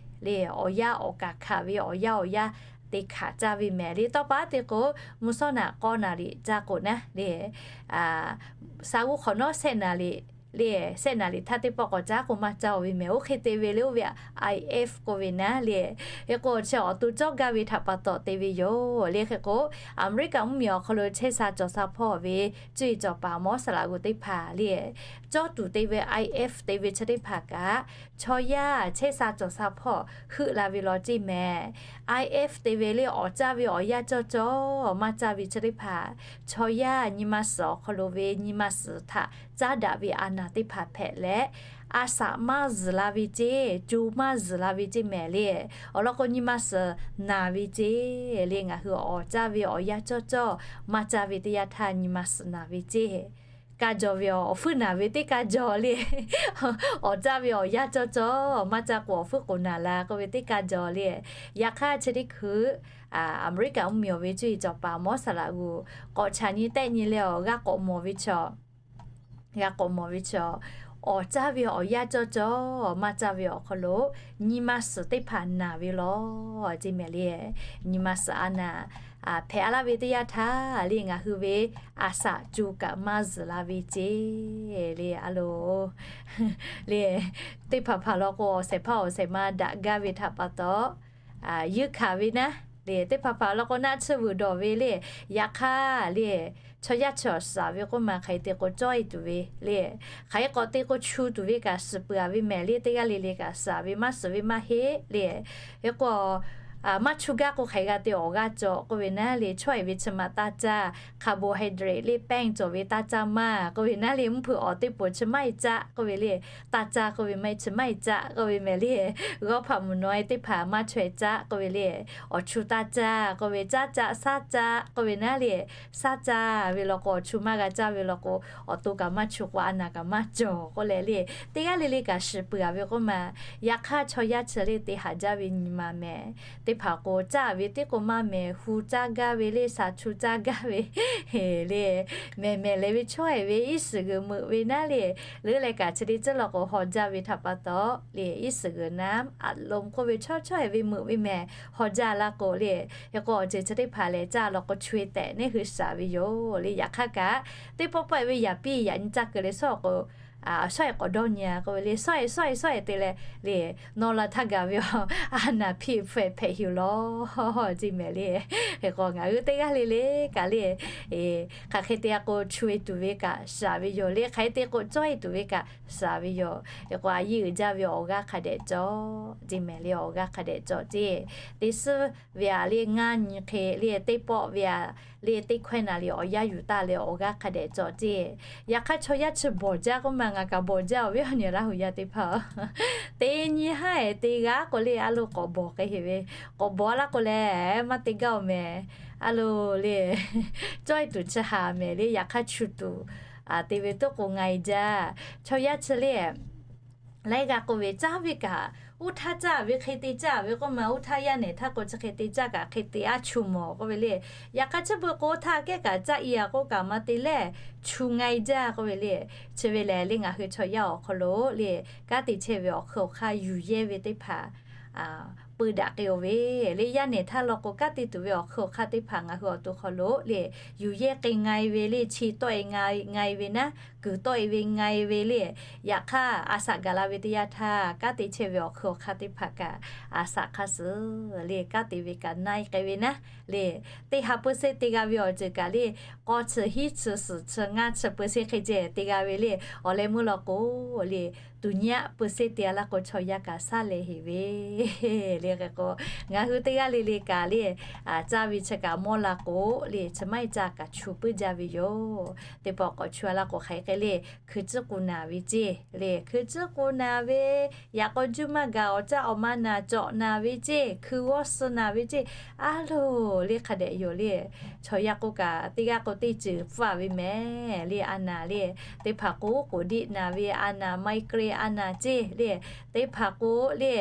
le, awˬ yaˇ awˬ kaˍ hkanˍ ve awˬ yaˇ awˬ yaˇ te hkanˍ caˇ ve mehˍ le. Tawˇ pa te k'o, mvuhˇ shawˉ naꞈ k'awˇ naˍ riˍ caˇ k'o naˉ le, sa g'uˇ hk'awꞈ nawˉ sehˆ naˍ riˍ le, sehˆ naˍ riˍ htaˇ teˇ pawˆ k'awꞈ caˉ k'o maˇ caˇ-oˬ ve mehˍ. Oˇ hk'e te ve le oˇ ve IVF k'oˆ ve naˉ le. Hk'e k'o chi awˬ to cawˇ gaˇ ve htaꞈ pa taw te ve yoˬ le. Hk'e k'o, Aˍmeˍriˆkaꞈ mvuhˇmiˬ awˬ hk'aw lo chehˇ sha cawˬ sha hpawˇ ve cuˇ yiˍ cawˬ paˍ mawˇ saˍ laꞈ g'uˬ teˇ hpaˍ le, cawˇ tuˬ te ve IVF te ve chi teˇ hpaˍ kaꞈ, chaw yaˇ chehˇ sha cawˬ sha hpawˇ heuˆ la ve law ceˇ mehˍ. IVF te ve le awˬ caˇ ve awˬ yaˇ cawˇ cawˇ maˇ caˇ ve chi teˇ hpaˍ, chaw yaˇ nyi ma suhˍ awˬ hk'aw lo ve nyi ma suhˍ htaꞈ caˉ daꞈ ve a naˍ teˇ hpaˍ hpehꞈ leh, a saꞈ maˇ zuhˬ la ve ceˇ, co maˇ zuhˬ la ve ceˇ mehˍ le. Awˬ lawn k'o nyi ma suhˍ naˬ ve ceˇ le. Ngaˬ hui awˬ caˇ ve awˬ yaˇ cawˇ cawˇ maˇ caˇ ve teˇ yanˇ htaˇ nyi ma suhˍ naˬ ve ceˇ. Kaˇ jaw ve awˬ fuiˉ naˬ ve teˇ kaˇ jaw le. Awˬ caˇ ve awˬ yaˇ cawˇ cawˇ maˇ caˇ k'o awˬ fuiˉ k'oˍ naˬ la k'oˆ ve teˇ kaˇ jaw le. Yaꞈ hk'aˇ chi teˇ hkui Aˍmeˍriˆkaꞈ mvuhˇmiˬ awˬ ve cuˇ yiˍ cawˬ paˍ mawˇ saˍ laꞈ g'uˬ k'awꞈ chaꞈ nyi tehˆ nyi leh awˬ g'aˇ k'awꞈ mawˬ ve chaw g'a k'awꞈ mawˬ ve chaw, awˬ caˇ ve awˬ yaˇ cawˇ cawˇ maˇ caˇ ve awˬ hk'aw lo nyi ma suhˍ teˇ hpaˍ naˬ ve law ceˇ mehˍ le. Nyi ma suhˍ a naˍ hpehꞈ a laˇ ve teˇ yanˇ htaˇ le ngaˬ hui ve a saꞈ co kaꞈ maˇ zuhˬ la ve ceˇ le. A lo le, teˇ hpaˍ hpaˍ law k'o awˬ shehˍ hpaˇ awˬ shehˍ ma daꞈ gaˇ ve htaꞈ pa taw, yeunˇ hkanˍ ve naˉ le, teˇ hpaˍ hpaˍ law k'o naˆ tsuhˇ vuiˬ dawˬ ve le. Yaꞈ hk'aˇ le, chaw yaˇ chi awˬ suhˍ ve k'oˆ ma hk'aˬ hk'e te k'o cawˇ e tuˬ ve le, hk'aˬ hk'e k'awꞈ te k'o chu tuˬ ve kaꞈ suhˍ peuˬ a ve mehˍ le. Teˇ g'aˇ le le kaꞈ suhˍ ve maˇ suhˍ ve maˇ heˆ le. Hk'e k'o maˇ chu gaˇ k'o hk'aˬ hk'e g'a te awˬ g'aˇ cawˬ k'oˆ ve naˉ le, chawˇ e ve chi ma taˇ caˇ, carbohydrate le แป้ง cawˬ ve taˇ caˇ maˇ k'oˆ ve naˉ le, mvuhˇ hpeuꞈ awˬ teˇ poˍ chi maˇ e caˆ k'oˆ ve le, taˇ caˇ k'oˆ ve maˇ e chi maˇ e caˆ k'oˆ ve mehˍ le. G'awˇ hpaꞈ mvuhˬ nawˬ e teˇ hpaˍ maˇ chaweh caˆ k'oˆ ve le, awˬ chu taˇ caˇ k'oˆ ve, caˇ caˆ shaˉ caˆ k'oˆ ve naˉ le, shaˉ caˇ ve law k'o awˬ chu maˇ g'a caˇ ve law k'o, awˬ to kaꞈ maˇ chu k'o a naˍ kaꞈ maˇ cawˬ k'oˆ leh le, teˇ g'aˇ le le kaꞈ shiˍ peuˬ a ve k'oˆ ma. Yaꞈ hk'aˇ chaw yaˇ chi le te haꞈ jaˇ ve nyi ma mehˍ. Teˇ hpaˍ k'o caˇ ve teˇ k'o maˇ mehˍ, hu caˇ gaˇ ve le, shaˍ chu caˇ gaˇ ve le, mehˍ mehˍ leh ve chaweh ve iˉ shiˍ g'uiˬ meuꞈ ve naˉ le, leuˉ leh kaꞈ chi teˇ ceuˬ law k'o haw jaˇ ve htaꞈ pa taw le, iˉ shiˍ g'uiˬ naˉ aꞈ lo k'oˆ ve chawˇ chaweh ve meuꞈ ve mehˍ haw jaˇ laˇ k'o le. Hk'e k'o awˬ ceuˬ chi teˇ hpaˍ lehˬ caˇ law k'o chu e tehꞈ neˇ hui shaˍ ve yoˬ le. Yaꞈ hk'aˇ kaꞈ teˇ pawˆ pawˆ e ve yaꞈ piˇ yaꞈ nyi caˇ keu le shawˉ k'o, shawˉ e k'awꞈ dawˇ nyi a k'oˆ ve le, shawˉ e shawˉ e shawˉ e te leh le, nawˬ la htaˇ gaˬ ve a naˍ hpiˇ hpfuhˇ hpehꞈ heˍ law ceˇ mehˍ le. Hk'e k'o ngaˬ hui teˇ g'aˇ le le kaꞈ le, hk'aˬ hk'e te a k'o chu e tuˬ ve kaꞈ shaˍ ve yoˬ le, hk'aˬ hk'e te k'o cawˇ e tuˬ ve kaꞈ shaˍ ve yoˬ. Hk'e k'o a yiˇ uiˍ jaˇ ve awˬ g'aˇ hk'a dehꞈ cawˬ ceˇ mehˍ le, awˬ g'aˇ hk'a dehꞈ cawˬ ceˇ. Teˇ suhˉ ve a le ngaˇ nyi hk'e le teˇ pawˆ ve a le teˇ hkawehˇ naˍ riˍ awˬ yanˇ yuˬ taˇ leh awˬ g'aˇ hk'a dehꞈ cawˬ ceˇ. Yaꞈ hk'aˇ chaw yaˇ chi bawˬ jaˇ k'oˆ ma Ngaˬ kaꞈ bawˬ jaˇ, awˬ viˉ awˬ nyi Laˇ huˍ yaˇ teˇ hpaˍ-oˬ. Teˇ nyi haˉ-ehˍ teˇ g'aˇ k'o le, a lo k'awꞈ bawˬ k'ai heˍ ve, k'awꞈ bawˬ laˇ k'o lehˬ maˇ te gaˇ-oˬ mehˍ. A lo le, cawˇ-e tuˬ chi haˍ mehˍ le, yaꞈ hk'aˇ chu tuˬ te ve toˆ k'o nga-e jaˇ. Chaw yaˇ chi le, laiˉ g'aˇ k'oˆ ve, caˇ ve kaꞈ uˉ htaˇ caˇ ve, hk'e te caˇ ve k'oˆ ma, uˉ htaˇ yaˇ nehˬ htaˇ k'o chi hk'e te caˇ kaꞈ hk'e te aˉ chu mawˬ k'oˆ ve le. Yaꞈ hk'aˇ chi beuꞈ k'o htaˇ kehˉ kaꞈ caˇ-e a k'oˆ kaꞈ maˇ te lehˬ, chu nga-e jaˇ k'oˆ ve le. Chi ve lehˬ le, ngaˬ hui chaw yaˇ awˬ hk'aw lo le, kanˉ te chehˇ ve awˬ hk'eun awˬ hk'aˇ yuˬ yehˇ ve teˇ hpaˍ peu daꞈ k'ai-oˬ ve le. Yaˇ nehˬ htaˇ law k'o, kanˉ te tuˬ ve awˬ hk'eun awˬ hk'aˇ teˇ hpaˍ ngaˬ hui awˬ to hk'aw lo le, yuˬ yehˇ k'ai nga-e ve le, chi tawˆ-e nga-e ve naˉ, kuiˬ tawˆ-e ve nga-e ve le. Yaꞈ hk'aˇ, a shaꞈ gaˬ la ve teˇ yanˇ htaˇ, kanˉ te chehˇ ve awˬ hk'eun awˬ hk'aˇ teˇ hpaˍ kaꞈ a shaꞈ hk'aˇ suhˍ le, kanˉ te ve kaꞈ na-e k'ai ve naˉ le. Teˇ ha เปอร์เซ็นต์ te g'a ve awˬ ceuˬ kaꞈ le, k'awˇ chi hiˉ chi suhˍ chi ngaˇ chi เปอร์เซ็นต์ hk'e ceh te g'a ve le. Awˬ leh meuˇ law k'o le, tuˬ nyiˇ aˆ เปอร์เซ็นต์ te-a laˇ k'o, chaw yaˇ kaꞈ shaˉ leh heˍ ve le. Hk'e k'o, ngaˬ hui teˇ g'aˇ le le kaꞈ le, caˇ ve chi kaꞈ mawˇ la k'o le, chi maˇ heˆ caˇ kaꞈ chu puiˉ jaˇ ve yoˬ. Teˇ pawˆ k'awꞈ chu-a laˇ k'o, hk'aˬ hk'e le, hkui tcuhˉ k'u naˬ ve ceˇ le, hkui tcuhˉ k'u naˬ ve, yaꞈ k'aw juˇ maˇ gaˬ, awˬ caˇ awˬ ma naˬ cawꞈ naˬ ve ceˇ, hkui g'awˇ suh naˬ ve ceˇ, a loˬ le hk'a dehꞈ yoˬ le. Chaw yaˇ k'oˆ kaꞈ teˇ g'aˇ k'o teˇ ceuˬ pfuhˇ-a ve mehˍ le, a naˬ le. Teˇ hpaˍ k'o k'oˍ diˆ naˬ ve a naˬ, migraine a naˬ ceˇ le. Teˇ hpaˍ k'o le,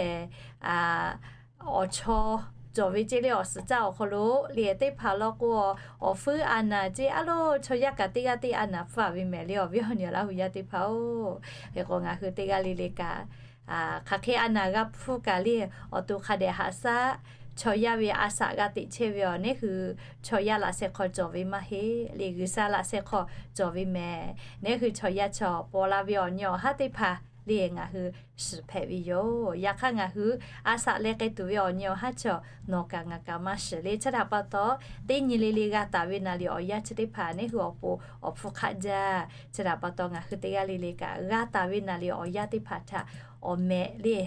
awˬ chaw cawˬ ve ceˇ le, awˬ suhˍ caˇ awˬ hk'aw lo le. Teˇ hpaˍ law k'o, awˬ fuiˉ a naˬ ceˇ, a loˬ chaw yaˇ kaꞈ teˇ g'aˇ teˇ a naˬ pfuhˇ-a ve mehˍ le, awˬ viˉ awˬ nyi Laˇ huˍ yaˇ teˇ hpaˍ-oˬ. Hk'e k'o, ngaˬ hui teˇ g'aˇ le le kaꞈ hk'aˬ hk'e a naˬ g'a hpuˇ kaꞈ le, awˬ to hk'a dehꞈ haꞈ shaˉ. Chaw yaˇ ve a shaꞈ g'a teꞈ chehˇ ve awˬ, neˉ hui chaw yaˇ laꞈ sheh hk'aw cawˬ ve maˇ heˆ le, G'uiˬsha laꞈ sheh hk'aw cawˬ ve mehˍ. Neˉ hui chaw yaˇ chaw paw la ve awˬ nyi awˬ haˉ teˇ hpaˍ le ngaˬ hui shiˍ hpehꞈ ve yoˬ. Yaꞈ hk'aˇ, ngaˬ hui a shaꞈ leh k'ai tuˬ ve awˬ nyi awˬ haˉ chaw nawˬ kaꞈ ngaˬ kaꞈ maˇ shiˍ le. Chi htaꞈ pa taw, teˇ nyi le le g'a taˍ ve naˍ riˍ awˬ yanˇ chi teˇ hpaˍ neˉ hui awˬ pon awˬ hpfuhˇ hk'aˆ jaˇ. Chi htaꞈ pa taw, ngaˬ hui teˇ g'aˇ le le kaꞈ g'a taˍ ve naˍ riˍ awˬ yanˇ teˇ hpaˍ htaꞈ awˬ mehꞈ le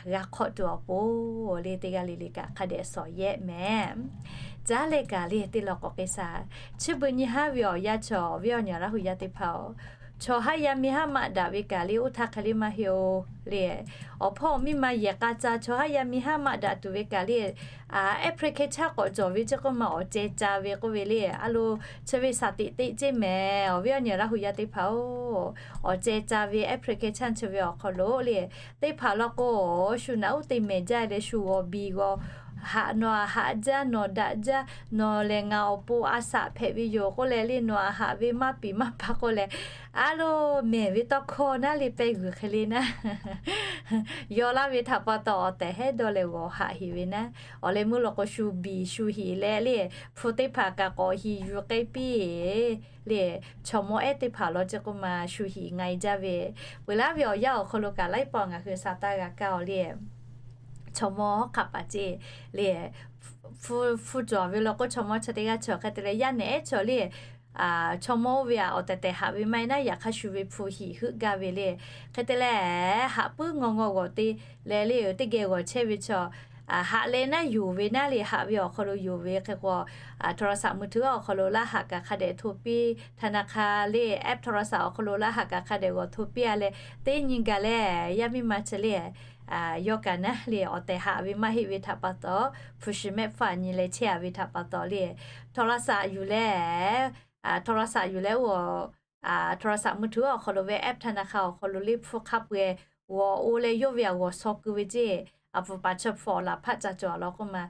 g'a hk'awˆ tuˬ awˬ pon le, teˇ g'aˇ le le kaꞈ hk'a dehꞈ shawˍ yehˆ mehˍ. Caˉ leh kaꞈ le teˇ law k'awꞈ k'ai shaˍ. Chi beuꞈ nyi haˉ ve awˬ yanˇ chaw, awˬ viˉ awˬ nyi Laˇ huˍ yaˇ teˇ hpaˍ-oˬ, chaw haˉ yaˇ miˇ haˉ maˆ daꞈ ve kaꞈ le, oˇ htaˇ hk'e le maˇ heˆ-oˬ le. Awˬ hpawˇ awˬ miˇ ma yehˬ k'a ca chaw haˉ yaˇ miˇ haˉ maˆ daꞈ tuˬ ve kaꞈ le, Application k'awꞈ cawˬ ve ceˇ k'oˆ ma, awˬ ceh ca ve k'oˆ ve le. A lo, chi ve shaˍ tiꞈ teˇ ceˇ mehˍ, awˬ viˉ awˬ nyi Laˇ huˍ yaˇ teˇ hpaˍ-oˬ, awˬ ceh ca ve application chi ve awˬ hk'aw lo le, teˇ hpaˍ law k'o, shu naꞈ uˉ te mehˍ jaˇ leh shu g'aw biˬ g'aw, haꞈ nawˬ aꞈ haꞈ jaˇ, nawˬ daꞈ jaˇ, nawˬ lehˬ ngaˬ awˬ pon a shaꞈ hpehꞈ ve yoˬ k'oˆ leh le, nawˬ aꞈ haꞈ ve maˇ piˍ maˇ pa k'oˆ leh, a lo, mehˍ ve tawˇ hkawˇ naˉ le pehˇ g'uiˬ hk'e le naˉ, yaw laˇ ve htaꞈ pa taw awˬ tehˬ hehˉ dawˇ leh g'awˬ haꞈ heˍ ve naˉ. Awˬ leh meuˇ law k'o, shu biˬ shu heˍ leh le, hpu teˇ hpaˍ kaꞈ k'awꞈ hiˍ yuˬ k'ai piˇ le. Chaw mawˇ ehˉ teˇ hpaˍ law ceˇ k'oˆ ma, shu hiˍ nga-e jaˇ ve, peuˬ laˉ ve awˬ yanˇ awˬ hk'aw lo kaꞈ laiˉ pawˆ ngaˬ hui sa taˇ g'a kaˇ-oˬ le. Chaw mawˇ hawˉ hk'aˆ paˍ ceˇ le, hpu cawˬ ve law k'o, chaw mawˇ chi teˇ g'aˇ chaw hk'e te leh yaˇ nehˬ ehˉ chaw le, chaw mawˇ oˇ ve aꞈ awˬ tehˬ tehˬ haꞈ ve maˇ heˆ naˉ, yaꞈ hk'aˇ shu ve hpu hiˍ heuˆ gaˇ ve le. Hk'e te leh, haꞈ puiˉ ngaw ngaw g'awˬ te leh le, teˇ geh g'awˬ chehˇ ve chaw haꞈ leh naˉ yonˍ ve naˉ le, haꞈ ve awˬ hk'aw lo yonˍ ve hk'e k'o, โทรศัพท์มือถือ awˬ hk'aw lo laˇ haꞈ kaꞈ hk'a dehꞈ hto piˇ, ธนาคาร le, app โทรศัพท์ awˬ hk'aw lo laˇ haꞈ kaꞈ hk'a dehꞈ g'awˬ hto piˇ-a leh, teˇ nyi gaˬ leh yaˇ miˇ ma chi le, yawˇ kaꞈ naˉ le awˬ tehˬ haꞈ ve maˇ heˆ ve htaꞈ pa taw, hpu shi mehˆ hpfuhˇ nyi leh chehˇ-a ve htaꞈ pa taw le, โทรศัพท์ yuˬ leh, โทรศัพท์ yuˬ leh oˇ, โทรศัพท์มือถือ awˬ hk'aw lo ve แอปธนาคาร awˬ hk'aw lo le hpu hk'a peu-eˬ g'awˬ-o leh yawˇ ve aꞈ g'awˬ shaw keu ve ceˇ. Aˬ puˍ paˍ chi hpu awˬ laꞈ hpaˆ ca cawˬ a law k'oˆ ma,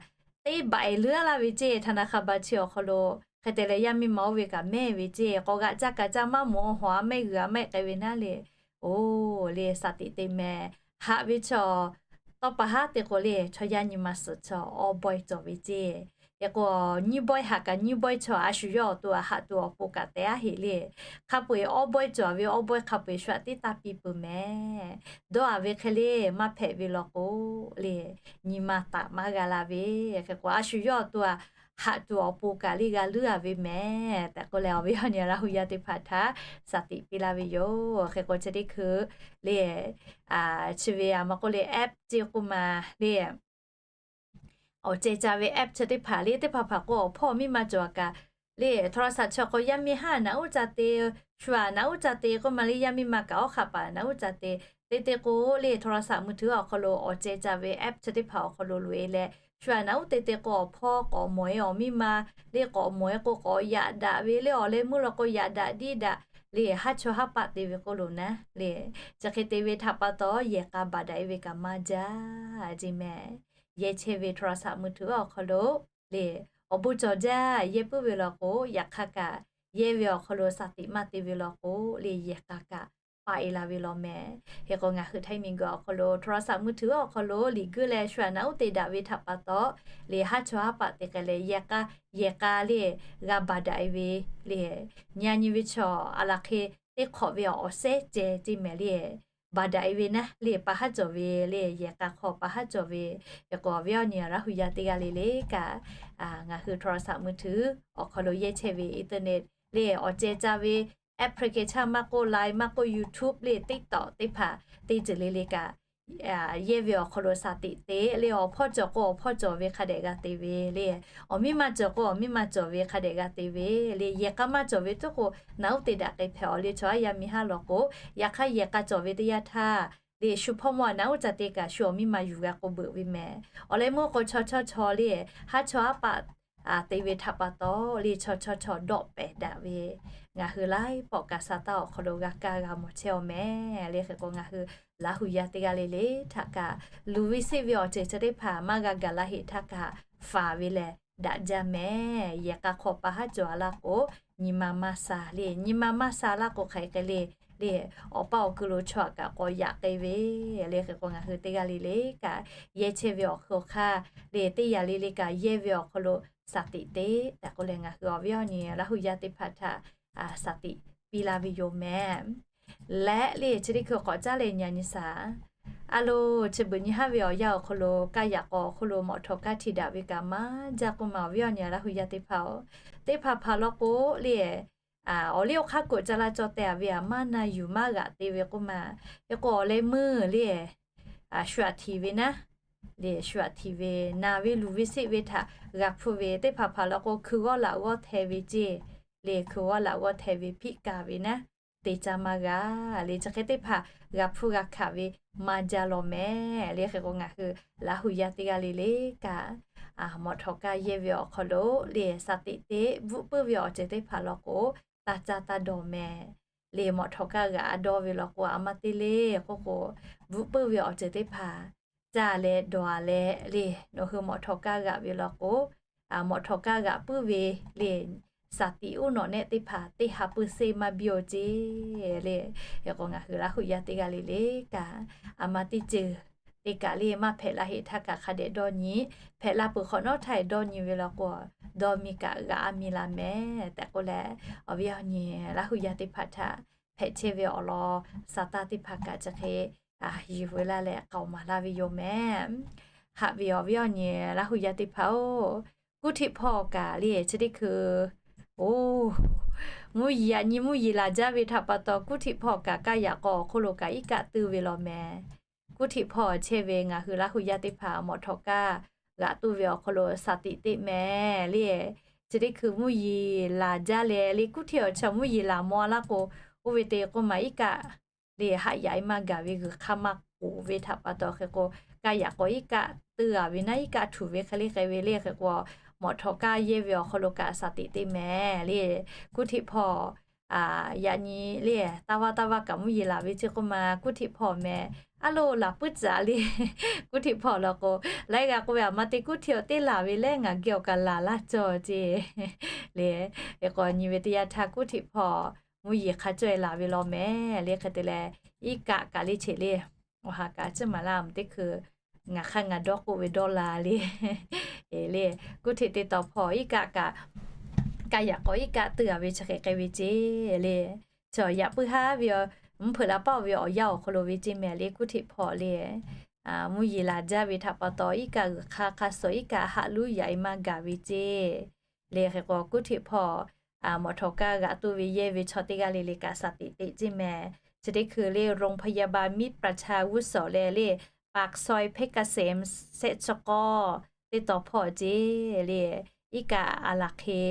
teˇ baꞈ-e leuˉ laˇ ve ceˇ, ธนาคาร baˬ chi awˬ hk'aw lo. Hk'e te leh yaˇ miˇ ma oˇ ve kaꞈ mehˇ ve ceˇ, k'awꞈ g'aꞈ caˇ kaꞈ caˇ maˇ mawˬ, hawˬ a mehˆ g'uiˬ a mehˆ k'ai ve naˉ le. Oˬ le, shaˍ tiꞈ te meh. Haꞈ ve chaw tawˇ pa haˉ te k'o le, chaw yaˇ nyi ma suhˍ chaw awˇ bawehˇ cawˬ ve ceˇ. Hk'e k'o, nyiˇ bawehˇ haꞈ kaꞈ nyiˇ bawehˇ chaw a shu yawˇ awˬ to aꞈ haꞈ tuˬ awˬ pon kaꞈ tehꞈ a heˆ le. Hk'a peu-eˬ awˇ bawehˇ cawˬ ve awˇ bawehˇ hk'a peu-eˬ shu aꞈ tiˉ taˇ piˇ peuˬ meh. Dawˇ-a ve hk'e le maˇ hpehꞈ ve law k'o le, nyi ma taˍ maˇ g'a la ve. Hk'e k'o, a shu yawˇ awˬ to aꞈ haꞈ tuˬ awˬ pon kaꞈ le g'a leuˉ-a ve meh tehꞈ k'oˆ leh, awˬ viˉ awˬ nyi Laˇ huˍ yaˇ teˇ hpaˍ htaꞈ shaˍ tiꞈ piˇ laˇ ve yoˬ. Hk'e k'o, chi teˇ hkui le, chi ve aꞈ ma k'oˆ le, app ceˇ k'oˆ ma le, awˬ ceh ca ve app chi teˇ hpaˍ le, teˇ hpaˍ hpaˍ k'o awˬ hpawˇ miˇ ma cawˬ kaꞈ le, โทรศัพท์ chi awˬ hk'aw yaˇ miˇ haˉ naꞈ uˉ ca te, Shu aꞈ naꞈ uˉ ca te k'oˆ ma le, yaˇ miˇ ma kaꞈ awˉ hk'aˆ paˍ naꞈ uˉ ca te, te te k'o le โทรศัพท์มือถือ awˬ hk'aw lo awˬ ceh ca ve app chi teˇ hpaˍ awˬ hk'aw lo loꞈ e leh, shu aꞈ naꞈ uˉ te te k'o awˬ hpawˇ k'awꞈ mawˬ e awˬ miˇ ma le k'awꞈ mawˬ e k'o k'awꞈ yaꞈ daꞈ ve le, awˬ leh meuˇ law k'o yaꞈ daꞈ diˇ daꞈ le, haˉ chawˇ haˉ paˆ te ve k'oˆ lo naˉ le. Chi hk'e te ve htaꞈ pa taw yehˬ k'a baˬ daꞈ e ve kaꞈ maˇ jaˇ ce mehˍ. Yehˬ chehˇ ve โทรศัพท์มือถือ awˬ hk'aw lo le, awˬ bon cawˬ jaˇ yehˬ puiˉ ve law k'o, yaꞈ hk'aˇ kaꞈ yehˬ ve awˬ hk'aw lo สติ maˇ te ve law k'o le, yehˬ k'a kaꞈ paˆ e la ve law mehˍ. Hk'e k'o ngaˬ hui Htaiˇ miˬguiˬ awˬ hk'aw lo โทรศัพท์มือถือ awˬ hk'aw lo liꞈ guiˇ leh shu aꞈ naꞈ uˉ te daꞈ ve htaꞈ pa taw le, haˉ chawˇ haˉ paˆ te k'ai leh, yehˬ k'a, yehˬ k'a le g'a baˬ daꞈ e ve le, nyi a nyi ve chaw aˬ laˬ hk'e teˇ hk'awꞈ ve awˬ sehˉ ceh ce mehˍ le, baˬ daꞈ e ve naˉ le, pa haˉ cawˬ ve le, yehˬ k'a hk'aw pa haˉ cawˬ ve. Hk'e k'o awˬ viˉ awˬ nyi Laˇ hu yaˇ teˇ g'aˇ le le kaꞈ, ngaˬ hui โทรศัพท์มือถือ awˬ hk'aw lo yehˬ chehˇ ve อินเทอร์เน็ต le awˬ ceh ca ve application maˇ k'oˆ Line maˇ k'oˆ YouTube le TikTok teˇ hpaˍ teˇ ceuˬ le le kaꞈ, yehˬ ve awˬ hk'aw lo สติ te le, awˬ hpawˇ cawˬ k'o awˬ hpawˇ cawˬ ve hk'a dehꞈ g'a te ve le, awˬ miˇ ma cawˬ k'o awˬ miˇ ma cawˬ ve hk'a dehꞈ g'a te ve le, yehˬ k'a maˇ cawˬ ve tuˉ k'o naꞈ uˉ te daꞈ k'ai hpehꞈ awˬ le chaw aˉ yaˇ miˇ haˉ law k'o, yaꞈ hk'aˇ yehˬ k'a cawˬ ve teˇ yanˇ htaˇ le, shu hpawˇ mawˇ aꞈ naꞈ uˉ ca te kaꞈ shu awˬ miˇ ma yuˬ g'a k'o beuꞈ ve mehˍ. Awˬ leh meuˇ k'o chaw chaw chaw le, haˉ chawˇ haˉ paˆ te ve htaꞈ pa taw le, chaw chaw chaw dawˆ pehˍ daꞈ ve, ngaˬ hui laiˉ pawˆ kaꞈ sa taˇ awˬ hk'aw lo g'a kaˇ g'a mawˬ chehˇ aˬ mehˍ. Le hk'e k'o ngaˬ hui Laˇ hu yaˇ teˇ g'aˇ le le htaꞈ kaꞈ, luˬ ve seˆ ve awˬ ceuˬ chi teˇ hpaˍ maˇ g'a gaˬ la heˆ htaˇ kaꞈ, faˍ ve lehˬ daꞈ jaˇ mehˍ. Yehˬ k'a hk'aw pa haˉ cawˬ a laˇ k'o, nyi ma maˇ sha le, nyi ma maˇ sha laˇ k'o hk'aˬ hk'e le le, awˬ paˇ awˬ ku lo chaw aꞈ kaꞈ k'awꞈ yaꞈ k'ai ve le. Hk'e k'o ngaˬ hui teˇ g'aˇ le le kaꞈ, yehˬ chehˇ ve awˬ hk'aw hk'aˇ le, teˇ yanˇ le le kaꞈ yehˬ ve awˬ hk'aw lo สติ te tehꞈ k'oˆ leh ngaˬ hui awˬ viˉ awˬ nyi Laˇ hu yaˇ teˇ hpaˍ htaꞈ สติ piˇ laˇ ve yoˬ mehˍ. Leh le chi teˇ hkui k'awꞈ caˉ leh nyi a nyi shaˍ. A lo, chi beuꞈ nyi haˉ ve awˬ yanˇ awˬ hk'aw lo kaˇ yaꞈ k'aw awˬ hk'aw lo mawꞈ htawꞈ kaˇ htiꞈ daꞈ ve kaꞈ maˇ jaˇ k'oˆ ma awˬ viˉ awˬ nyi Laˇ hu yaˇ teˇ hpaˍ-oˬ, teˇ hpaˍ hpaˍ law k'o le, awˬ liˇ awˬ hk'aˇ k'oꞈ ca la caw teh a ve aꞈ maˇ na yuˬ maˇ g'aꞈ te ve k'oˆ ma. Hk'e k'o awˬ leh meuˇ le, shu aꞈ htiꞈ ve naˉ le, shu aꞈ htiꞈ ve naˬ ve luˬ ve seˆ ve htaꞈ g'a hpuˇ ve, teˇ hpaˍ hpaˍ law k'o hkui g'awˇ laꞈ g'awˇ hteh ve ceˇ le, hkui g'awˇ laꞈ g'awˇ hteh ve hpiˆ kaˍ ve naˉ, te caˇ maˇ g'a le. Chi hk'e teˇ hpaˍ g'a hpuˇ g'a hkanˍ ve maˇ jaˇ law mehˍ le. Hk'e k'o ngaˬ hui Laˇ hu yaˇ teˇ g'aˇ le le kaꞈ, mawꞈ htawꞈ kaˇ yehˬ ve awˬ hk'aw lo le สติ te bvuhꞈ puiˉ ve awˬ ceuˬ teˇ hpaˍ law k'o, taˇ caˇ taˇ dawˬ mehˍ le. Mawꞈ htawꞈ kaˇ g'aꞈ dawˇ ve law k'o aꞈ maˇ te le k'oˆ k'o, bvuhꞈ puiˉ ve awˬ ceuˬ teˇ hpaˍ caˇ leh dawˬ a leh le, nawˬ hui mawꞈ htawꞈ kaˇ g'aꞈ ve law k'o, mawꞈ htawꞈ kaˇ g'aꞈ puiˉ ve le, สติ uˉ nawꞈ nehˆ teˇ hpaˍ teˇ ha puiˉ seˆ maˇ biˇ-oˬ ceˇ le. Hk'e k'o ngaˬ hui Laˇ hu yaˇ teˇ g'aˇ le le kaꞈ, aˬ ma teˇ ceuˬ te kaꞈ le maˇ hpehꞈ la heˆ htaˇ kaꞈ hk'a dehꞈ dawˇ nyi, hpehꞈ la peuˬ hk'awꞈ nawˉ htaˇ dawˇ nyi ve law k'o, dawˇ miˇ kaꞈ g'aꞈ a miˇ la mehˍ tehꞈ k'oˆ leh, awˬ viˉ awˬ nyi Laˇ hu yaˇ teˇ hpaˍ htaꞈ hpehꞈ chehˇ ve awˬ lawn sa taˇ teˇ hpaˍ kaꞈ chi hk'e yuˬ veu laˇ leh k'aoˍ maˍ laˇ ve yoˬ mehˍ. Haꞈ ve awˬ viˉ awˬ nyi Laˇ hu yaˇ teˇ hpaˍ-oˬ, Kuˇ Htiꞈ hpawˇ kaꞈ le chi teˇ hkui, oˬ, mvuhˇ yeˬ aꞈ nyi mvuhˇ yeˬ laˬ jaˇ ve htaꞈ pa taw Kuˇ Htiꞈ hpawˇ kaꞈ kaˇ yaꞈ k'aw awˬ hk'oˆ lo kaꞈ iˉ kaˆ tuˇ ve law mehˍ. Kuˇ Htiꞈ hpawˇ chehˇ ve ngaˬ hui Laˇ hu yaˇ teˇ hpaˍ mawꞈ htawꞈ kaˇ g'aꞈ tuˇ ve awˬ hk'aw lo สติ teˇ mehˍ le. Chi teˇ hkui mvuhˇ yeˬ laˬ jaˇ leh le, Kuˇ Htiꞈ awˬ chi mvuhˇ yeˬ laˬ maw a laˇ k'o, oˇ ve te k'oˆ ma iˉ kaˆ le haꞈ yaꞈ e maˇ gaˬ ve g'uiˬ hk'aˇ maˇ k'oˍ ve htaꞈ pa taw hk'e k'o, kaˇ yaꞈ k'aw iˉ kaˆ tuˇ a ve naˉ iˉ kaˆ htuꞈ ve hk'e le hk'e ve le. Hk'e k'o mawꞈ htawꞈ kaˇ yehˇ ve awˬ hk'aw lo kaꞈ สติ teˇ mehˍ le. Kuˇ Htiꞈ hpawˇ yaꞈ nyi le, taˇ vaˇ taˇ vaˇ kaꞈ mvuhˇ yeˬ laˬ ve ceˇ k'oˆ ma Kuˇ Htiꞈ hpawˇ mehˍ. A lo, laˬ puiˉ tcuhꞈ le. Kuˇ Htiꞈ hpawˇ law k'o, laiˉ g'a k'oˆ ve aˬ ma te Kuˇ Htiꞈ awˬ teˇ laˬ ve leh ngaˬ geh awˬ kaꞈ laˬ laˇ cawˇ ceˇ le. Hk'e k'o nyi ve teˇ yanˇ htaˇ Kuˇ Htiꞈ hpawˇ mvuhˇ yeˬ hk'a caweh laˬ ve law mehˍ le. Hk'e te leh iˉ kaˆ kaꞈ le cheꞈ le, awˬ ha kaꞈ ciˉ maˍ laˇ mvuhˇ teˇ hkui ngaˬ hk'aˇ ngaˬ dawˇ k'oˆ ve dawˇ la le. Le, Kuˇ Htiꞈ teˇ taw hpawˇ iˉ kaˆ kaꞈ, kaˇ yaꞈ k'aw iˉ kaˆ tuˇ a ve chi hk'e k'ai ve ceˇ le. Chaw yaꞈ puiˉ haˉ ve, mvuhˇ hpeuꞈ la paˆ ve awˬ yanˇ awˬ hk'aw lo ve ceˇ mehˍ le Kuˇ Htiꞈ hpawˇ le. Mvuhˇ yeˬ laˬ jaˇ ve htaꞈ pa taw iˉ kaˆ g'uiˬ hk'aˇ hk'a suh iˉ kaˆ haꞈ luˉ yaꞈ e maˇ gaˬ ve ceˇ le. Hk'e k'o Kuˇ Htiꞈ hpawˇ mawꞈ htawꞈ kaˇ g'aꞈ tuˇ ve yehˇ ve chaw teˇ g'aˇ le le kaꞈ สติ teˇ ceˇ mehˍ. Chi teˇ hkui le โรงพยาบาลมิตรประชาอาวุโส leh le ปากซอยเพชรเกษม shehˆ chi k'awˇ teˇ taw hpawˇ ceˇ le. Iˉ kaˆ a laˬ hk'e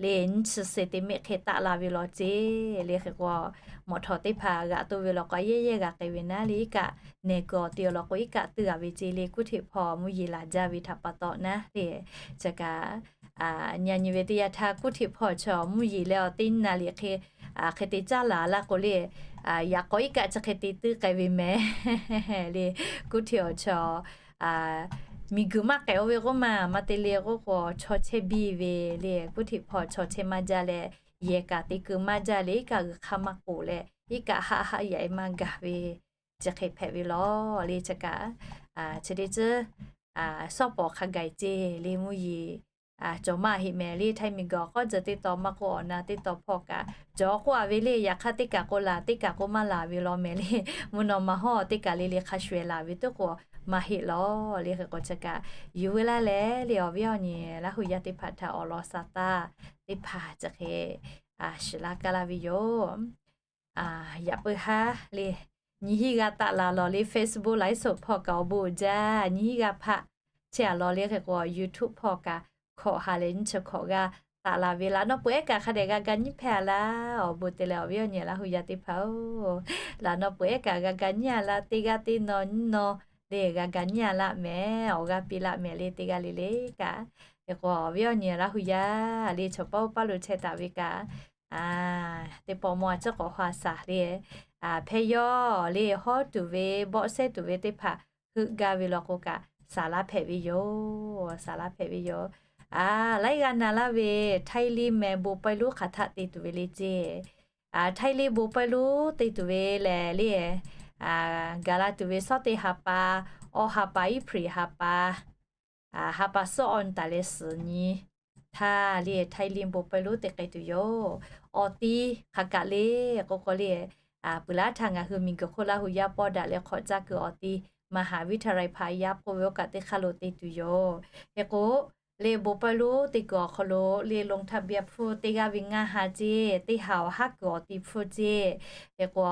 le nyiˇ chi suhˍ teˇ miˆ hk'e taˆ la ve law ceˇ le. Hk'e k'o, mawꞈ htawˍ teˇ hpaˍ g'aꞈ to ve law k'o, yehˇ yehˇ g'a k'ai ve naˉ le, iˉ kaˆ nehˬ kuiˬ awˬ te awˬ lawn k'o, iˉ kaˆ tuiˇ g'a ve ceˇ le. Kuˇ htiꞈ hpawˇ mvuhˇ yeˬ laˬ jaˇ ve htaꞈ pa taw naˉ le, chi kaꞈ nyi nyi ve teˇ yanˇ htaˇ, kuˇ htiꞈ hpawˇ chaw mvuhˇ yeˬ leh awˬ teˇ nyi naˍ liꞈ hk'e, hk'e te caˇ laˬ laˇ k'o le, yaꞈ k'aw iˉ kaˆ chi hk'e te tuiˇ k'ai ve mehˍ le. Kuˇ htiꞈ awˬ chaw miˬguiˬ maˇ k'ehꞈ-o ve k'oˆ maˬ, maˇ te le k'oˆ k'o, chaw chehˇ biˇ ve le. Kuˇ htiꞈ hpawˇ chaw chehˇ maˇ jaˇ leh, yehˬ kaꞈ te keu maˇ jaˇ le, iˉ kaˆ g'uiˬ hk'aˇ maˇ k'oˍ leh, iˉ kaˆ haˆ haˆ yaꞈ-e maˇ gaˬ ve chi hk'e hpehꞈ ve law le. Chi kaꞈ chi teˇ ceuˬ shawˉ pawˍ hk'a gaˬ-e ceˇ le. Mvuhˇ yeˬ cawˬ maˇ heˆ mehˍ le. Htaiˇ miˬguiˬ awˬ k'awˇ jeh teˇ taw maˇ k'oˆ, awˬ na teˇ taw hpawˇ kaꞈ cawˬ k'oˆ-a ve le. Yaꞈ hk'aˇ teˇ kaˬ k'o laˬ, teˇ kaˬ k'o maˇ laˬ ve law mehˍ le. Mvuhˇ naw ma hawˇ teˇ kaˬ le le hk'a shuˍ-ehˍ laˬ ve teˇ k'o maˇ heˆ law le. Hk'e k'o chi kaꞈ yuˬ ve laˇ leh le, awˬ viˉ awˬ nyi Laˇ huˍ yaˇ teˇ hpaˍ htaꞈ awˬ lawn sa taˇ teˇ hpaˍ chi hk'e shiˍ laˇ kaˇ laˇ ve yoˬ. Yaꞈ puiˉ haˉ le, nyi hiˉ g'a taˆ laˬ lawˬ le, Facebook ไลฟ์สด hpawˇ kaꞈ awˬ bon jaˇ. Nyi hiˉ g'a hpaˆ chehˇ-a lawˬ le. Hk'e k'o, YouTube hpawˇ kaꞈ hkawꞈ ha leh nyiˇ chi hkawꞈ g'a taˆ laˬ ve laꞈ nawˉ peuˬ ehˉ kaꞈ hk'a dehꞈ g'a ga nyiˇ hpehˇ-a laˇ. Awˬ bon te leh awˬ viˉ awˬ nyi Laˇ huˍ yaˇ teˇ hpaˍ-oˬ, laꞈ nawˉ peuˬ ehˉ kaꞈ g'a ga nyiˇ-a laˇ. Teˇ g'aˇ teˇ naw nyiˇ naw le g'a ga nyiˇ-a laˇ mehˍ. Awˬ g'aˇ piˇ laˇ mehˍ le, teˇ g'aˇ le le kaꞈ. Hk'e k'o, awˬ viˉ awˬ nyi Laˇ huˍ yaˇ le, chaw paˉ oˇ paˉ lo chehˇ taˍ ve kaꞈ, teˇ pawˆ mawˇ a ciˉ k'awꞈ ha saˍ le, hpehˇ yawˇ le hawˉ tuˬ ve, bawˆ sehˉ tuˬ ve teˇ hpaˍ heuˆ gaˇ ve law k'o kaꞈ, saˍ laˇ hpehꞈ ve yoˬ. Saˍ laˇ hpehꞈ ve yoˬ. Laiˉ g'aˇ na laˇ ve, Htaiˇ liˇ meh bon pawehˇ lonˉ hk'aˬ htaˆ te tuˬ ve le ceˇ. Htaiˇ liˇ bon pawehˇ lonˉ te tuˬ ve lehˬ le, gaˬ la tuˬ ve shawˉ teˇ ha pa, awˬ ha pa, April ha pa, ha pa suhˉ awˬ nyi taˍ leh suhˍ nyi htaˇ le, Htaiˇ liˇ bon pawehˇ lonˉ te k'ai tuˬ yoˬ. Awˬ ti hk'aˬ kaꞈ le k'oˆ k'o le, peuˬ laˇ htaˇ ngaˬ hui miˬguiˬ hk'oˆ Laˇ huˍ yaˇ pawˇ daꞈ leh hk'awꞈ caˇ kuiˬ awˬ ti มหาวิทยาลัย พายัพ k'oˆ ve oˇ kaꞈ teˇ hk'aˇ lo te tuˬ yoˬ. Hk'e k'o, le bon pawehˇ lonˉ te kuiˬ awˬ hk'aw lo le ลงทะเบียน hpfuhˇ teˇ g'aˇ ve ngaˇ ha ceˇ, teˇ ha awˬ haˉ kuiˬ awˬ ti hpfuhˇ ceˇ. Hk'e k'o,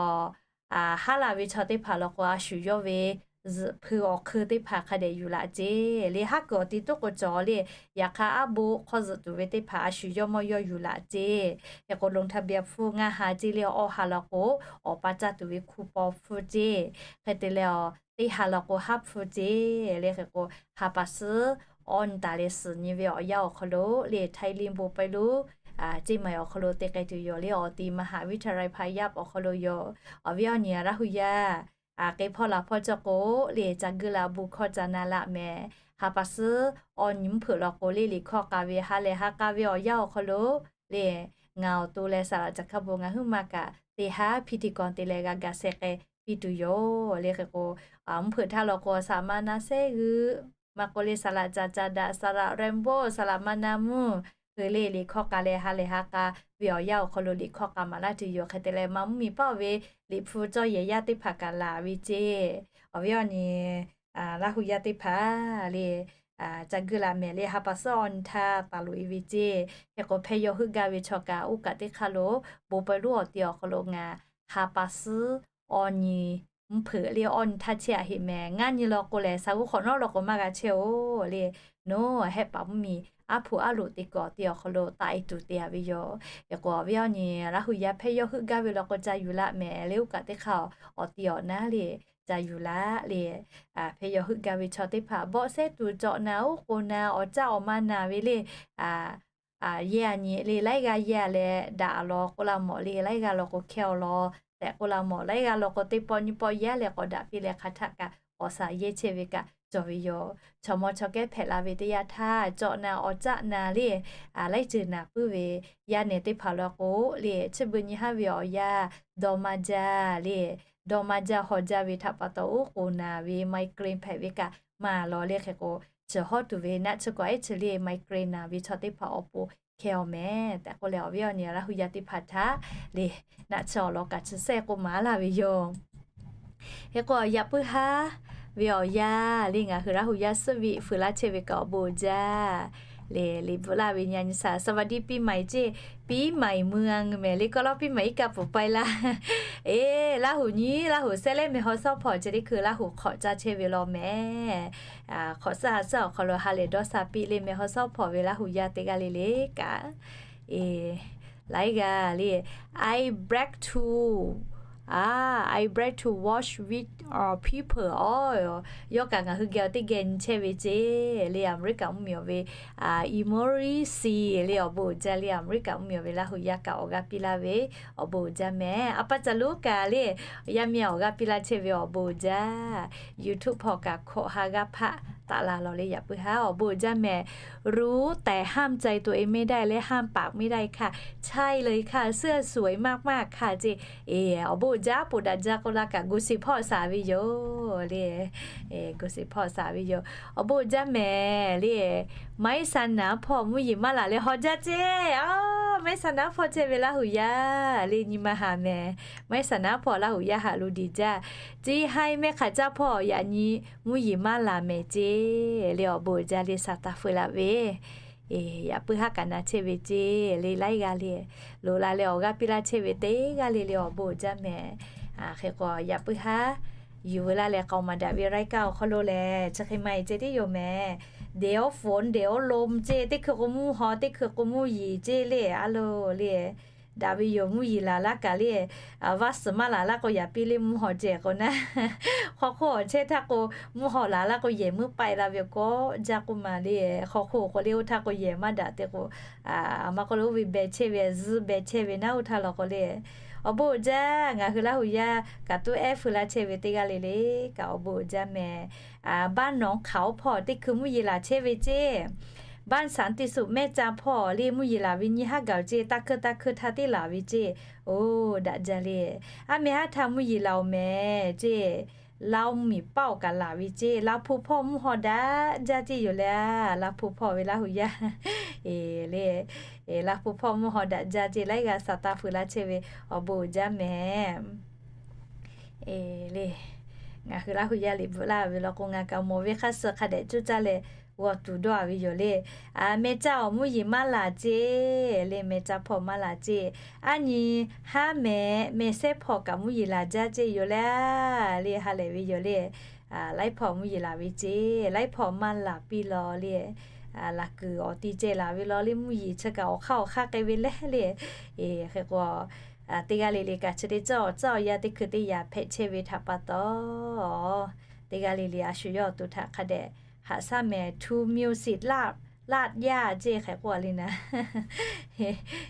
haˉ la ve chaw teˇ hpaˍ law k'o, a shu yawˇ ve zuhꞈ hpui awˬ hk'eun teˇ hpaˍ hk'a dehꞈ yuˬ laꞈ ceˇ. Le haˉ kuiˬ awˬ ti toˉ k'o cawˬ le, yaꞈ hk'aˇ aˉ bo hk'aw zuhꞈ tuˬ ve teˇ hpaˍ a shu yawˇ mawˇ yawˇ yuˬ laꞈ ceˇ. Hk'e k'o, ลงทะเบียน hpfuhˇ ngaˇ ha ceˇ le, awˬ ha law k'o, awˬ pa caˇ tuˬ ve hkuˇ paw hpfuhˇ ceˇ. Hk'e te leh, teˇ ha law k'o haˉ hpfuhˇ ceˇ. Le hk'e k'o, ha pa suhˉ awˬ nyi taˍ leh suhˍ nyi ve awˬ yanˇ awˬ hk'aw lo le, Htaiˇ liˇ bon pawehˇ lonˉ ceˇ maˬ awˬ hk'aw lo te k'ai tuˬ yoˬ le, awˬ ti มหาวิทยาลัย พายัพ awˬ hk'aw lo yoˬ. Awˬ viˉ awˬ nyi Laˇ huˍ yaˇ, k'e hpawˇ laˬ hpawˇ cawˬ k'o le, ca guˇ la bon hkawˇ ca na laꞈ mehˍ. Ha pa suhˉ awˬ nyi mvuhˇ hpeuꞈ law k'o le, liꞈ hkawˇ k'a ve ha lehˬ ha k'a ve awˬ yanˇ awˬ hk'aw lo le, ngaˬ awˬ to leh saˍ laꞈ caˬ hkaˇ bon ngaˬ huiˉ ma kaꞈ teˇ haˉ พิธีกร te leh g'a ga sheh k'ai piˇ tuˬ yoˬ. Le hk'e k'o, mvuhˇ hpeuꞈ htaˇ law k'o, saˍ laꞈ ma na sehˉ g'uiˬ, maˇ k'o le saˍ laꞈ caˬ caˬ daꞈ, saˍ laꞈ Rainbow, saˍ laꞈ ma na mvuhˇ, hk'e le liꞈ hkawˇ k'a leh ha lehˬ ha k'a ve awˬ yanˇ awˬ hk'aw lo liꞈ hkawˇ k'a maˍ laˇ tuˬ yoˬ. Hk'e te leh, maˇ mvuhˇ miˬ paˆ ve liꞈ hpu cawˇ yehˬ yaˇ teˇ hpaˍ kaꞈ laˬ ve ceˇ. Awˬ viˉ awˬ nyi Laˇ huˍ yaˇ teˇ hpaˍ le, ca guˇ laꞈ mehˍ le, ha pa suhˉ awˬ nyi htaˇ taˍ loꞈ-e ve ceˇ. Hk'e k'o, hpehˇ yawˇ heuˆ gaˇ ve chaw kaꞈ oˇ kaꞈ teˇ hk'aˇ lo bon pawehˇ lonˉ awˬ ti awˬ hk'aw lo ngaˬ ha pa suhˉ awˬ nyi mvuhˇ hpeuꞈ le awˬ nyi htaˇ chehˇ-a heˆ mehˍ. Ngaˇ nyi law k'o lehˬ, sa g'uˇ hk'awꞈ nawˉ law k'o maˇ g'a chehˇ-oˬ le. Nawˬ hehˆ paˍ mvuhˇ miˬ aˉ hpu aˉ loꞈ te kuiˬ awˬ ti awˬ hk'aw lo taˆ-e tuˬ te-a ve yoˬ. Hk'e k'o, awˬ viˉ awˬ nyi Laˇ huˍ yaˇ hpehˇ yawˇ heuˆ gaˇ ve law k'o ca yuˬ laꞈ mehˍ le, oˇ kaꞈ teˇ hk'aˇ awˬ ti awˬ naˉ le ca yuˬ laꞈ le. Hpehˇ yawˇ heuˆ gaˇ ve chaw teˇ hpaˍ bawˆ sehˉ tuˬ cawˬ naˍ, oˉ k'oˍ naˍ, awˬ caˆ awˬ ma naˍ ve le, yehˇ a nyi le laiˉ g'aˇ yehˇ leh daꞈ-a law k'oˆ laˇ mawˬ le, laiˉ g'aˇ law k'o hkehˇ-a law tehꞈ k'oˆ laˇ mawˬ, laiˉ g'aˇ law k'o teˇ pawˆ nyiˇ pawˆ yehˇ leh k'awꞈ daꞈ piˇ leh hk'aˬ htaˆ kaꞈ k'awꞈ shaˍ yehˇ chehˇ ve kaꞈ cawˬ ve yoˬ. Chaw mawˇ chaw kehˉ hpehꞈ la ve teˇ yanˇ htaˇ, cawˬ naˍ awˬ caˆ naˍ le, laiˉ ceuˬ naˍ puiˉ ve yaˇ nehˬ teˇ hpaˍ law k'o le, chi beuꞈ nyi haˉ ve awˬ yanˇ dawˇ maˇ jaˇ le, dawˇ maˇ jaˇ haw jaˇ ve htaꞈ pa taw oˉ k'oˍ naˍ ve migraine hpehꞈ ve kaꞈ maˇ law le. Hk'e k'o, chi hawˉ tuˬ ve naˆ tsuhˇ k'awꞈ ehˉ chi le migraine naˍ ve chaw teˇ hpaˍ awˬ pon hkehˇ-a mehˍ tehꞈ k'oˆ leh, awˬ viˉ awˬ nyi Laˇ huˍ yaˇ teˇ hpaˍ htaꞈ le naˆ tsuhˇ awˬ lawn kaꞈ chi sehˆ k'oˆ maˍ laˇ ve yoˬ. Hk'e k'o, yaꞈ puiˉ haˉ ve awˬ yanˇ le ngaˬ hui Laˇ huˍ yaˇ suhˉ viˆ fuiˍ laˇ chehˇ ve kaꞈ awˬ bon jaˇ. Le liꞈ bvuhꞈ laˇ ve nyi a nyi shaˍ สวัสดีปีใหม่ ceˇ, ปีใหม่เมือง mehˍ le kawˇ lawˉ ปีใหม่ iˉ kaˆ pfuhˍ paiˇ laˇ. Eˬ, Laˇ huˍ nyi Laˇ huˍ sehˉ leh meh haw sawˉ hpawˇ ceh teˇ hkui Laˇ huˍ hk'awꞈ caˇ chehˇ ve law mehˍ. Hk'awꞈ suhˉ ha suhˉ awˬ hk'aw lo ha lehˬ dawˇ sha piˇ le meh haw sawˉ hpawˇ ve Laˇ huˍ yaˇ teˇ g'aˇ le le kaꞈ Eˬ, laiˉ g'aˇ le, I break to, a, I break to watch with, uh, people. Awˬ, yawˇ kaꞈ ngaˬ hui geh awˬ teˇ geh nyi chehˇ ve ceˇ le, Aˍmeˍriˆkaꞈ mvuhˇmiˬ awˬ ve, a, Emory Singh le awˬ bon uiˍ jaˇ le, Aˍmeˍriˆkaꞈ mvuhˇmiˬ awˬ ve Laˇ huˍ yaˇ kaꞈ awˬ g'aˇ piˇ laˇ ve awˬ bon uiˍ jaˇ mehˍ. A pa caˬ lo kaꞈ le, yaˇ miˇ awˬ g'aˇ piˇ laˇ chehˇ ve awˬ bon uiˍ jaˇ. YouTube hpawˇ kaꞈ hkawꞈ ha g'aˇ hpaˆ taˍ la lawˬ le, yaꞈ puiˉ haˉ awˬ bon uiˍ jaˇ mehˍ. รู้แต่ห้ามใจตัวเองไม่ได้ และห้ามปากไม่ได้ค่ะ ใช่เลยค่ะ เสื้อสวยมากๆค่ะ ceˇ. Eˬ, awˬ bon uiˍ jaˇ, poꞈ daꞈ jaˇ k'oˆ laˇ kaꞈ กดซับสไครบ์ shaˍ ve yoˬ le. Eˬ, กดซับสไครบ์ shaˍ ve yoˬ. Awˬ bon uiˍ jaˇ mehˍ le. Maiˉ Saˍ naˍ hpawˇ mvuhˇ yeˬ maˇ laˬ leh haw jaˇ ceˇ. A, Maiˉ Saˍ naˍ hpawˇ chehˇ ve Laˇ huˍ yaˇ le, nyi ma haˍ mehˍ. Maiˉ Saˍ naˍ hpawˇ Laˇ huˍ yaˇ haꞈ lo diˬ jaˇ. Ceˇ, Haiˉ Mehˇhk'aˬ caˇ hpawˇ yaꞈ nyi mvuhˇ yeˬ maˇ laˬ mehˍ ceˇ le, awˬ bon uiˍ jaˇ le, shaˍ taˍ feu laˇ ve. Eˬ, yaꞈ puiˉ haˉ kaꞈ na chehˇ ve ceˇ le, laiˉ g'aˇ le, loꞈ la leh awˬ g'aˇ piˇ laˇ chehˇ ve teˇ g'aˇ le le awˬ bon uiˍ jaˇ mehˍ. Hk'e k'o, yaꞈ puiˉ haˉ yuˬ veu laˇ leh k'aoˍ maˍ daꞈ ve รายการ awˬ hk'aw lo lehˬ, chi hk'e maˇ e ceˇ tiˉ yoˬ mehˍ. เดี๋ยวฝน เดี๋ยวลม ceˇ, teˇ hkui k'o mvuhˇ haw, teˇ hkui k'o mvuhˇ yeˬ ceˇ le, a lo le. Daꞈ ve yoˬ, mvuhˇ yeˬ laˬ laˇ kaꞈ le, a, vaˇ suhˍ maˇ laˬ laˇ k'o, yaꞈ piˇ le mvuhˇ haw ceh k'o naˉ. Hk'aw hk'oˆ awˬ chehˇ htaˇ k'o, mvuhˇ haw laˬ laˇ k'o, yehˬ muiˉ paˆ e la ve k'o, jaˇ k'oˆ ma le. Hk'aw hk'oˆ k'o le, oˇ htaˇ k'o yehˬ maˇ daꞈ te k'o, a, maˇ k'oˆ le, oˇ ve beh chehˇ ve, zuhˆ beh chehˇ ve naˉ, oˇ htaˇ law k'o le. Awˬ bon uiˍ jaˇ, ngaˬ hui Laˇ huˍ yaˇ kaꞈ tuˉ ehˉ feu laˇ chehˇ ve teˇ g'aˇ le le kaꞈ awˬ bon uiˍ jaˇ mehˍ. A, บ้านหนองขาว hpawˇ teˇ hkui mvuhˇ yeˬ laˬ chehˇ ve ceˇ. บ้านสันติสุข mehˇ caˇ hpawˇ le mvuhˇ yeˬ laˬ ve nyi haˉ gaˬ ceˇ, taˇ hkeuˇ taˇ hkeuˇ htaˇ teˇ laˬ ve ceˇ. Oˇ, daꞈ jaˇ le. Aˉ meh haˉ htaˇ mvuhˇ yeˬ laˬ oˬ mehˍ ceˇ. Lao miˬ paˆ awˬ kaꞈ laˬ ve ceˇ. Laˇ hpu hpawˇ mvuhˇ haw daꞈ jaˇ ceˇ yoˬ le. Laˇ hpu hpawˇ ve Laˇ huˍ yaˇ, eˬ le, eˬ, Laˇ hpu hpawˇ mvuhˇ haw daꞈ jaˇ ceˇ, laiˉ g'aˇ shaˍ taˍ feu laˇ chehˇ ve awˬ bon uiˍ jaˇ mehˍ. Eˬ le, ngaˬ hui Laˇ huˍ yaˇ liꞈ bvuhꞈ laˇ ve law k'o, ngaˬ kaꞈ mawˬ ve hk'a suh hk'a dehꞈ cuˇ caˇ leh g'aw tuˬ dawˇ a ve yoˬ le. A, meh caˇ awˬ mvuhˇ yeˬ maˇ laˬ ceˇ le, meh caˇ hpawˇ maˇ laˬ ceˇ. Aˉ nyi haˉ meh meh sehˉ hpawˇ kaꞈ mvuhˇ yeˬ laˬ jaˇ ceˇ yoˬ le. Le ha lehˬ ve yoˬ le. A, laiˉ hpawˇ mvuhˇ yeˬ laˬ ve ceˇ, laiˉ hpawˇ maˇ laˬ piˇ law le. A, laˬ kuiˬ awˬ ti ceh laˬ ve law le, mvuhˇ yeˬ chi kaꞈ awˬ hk'aˇ awˬ hk'aˇ k'ai ve leh le. Eˬ, hk'e k'o, a, teˇ g'aˇ le le kaꞈ chi teˇ cawˇ cawˇ yaˇ teˇ hkui teˇ yaꞈ hpehꞈ chehˇ ve htaꞈ pa taw, teˇ g'aˇ le le a shu yawˇ awˬ to htaꞈ hk'a dehꞈ haꞈ shaˉ mehˍ, ทู music ลาด ลาดหญ้า ceˇ hk'e k'oˆ a le naˉ.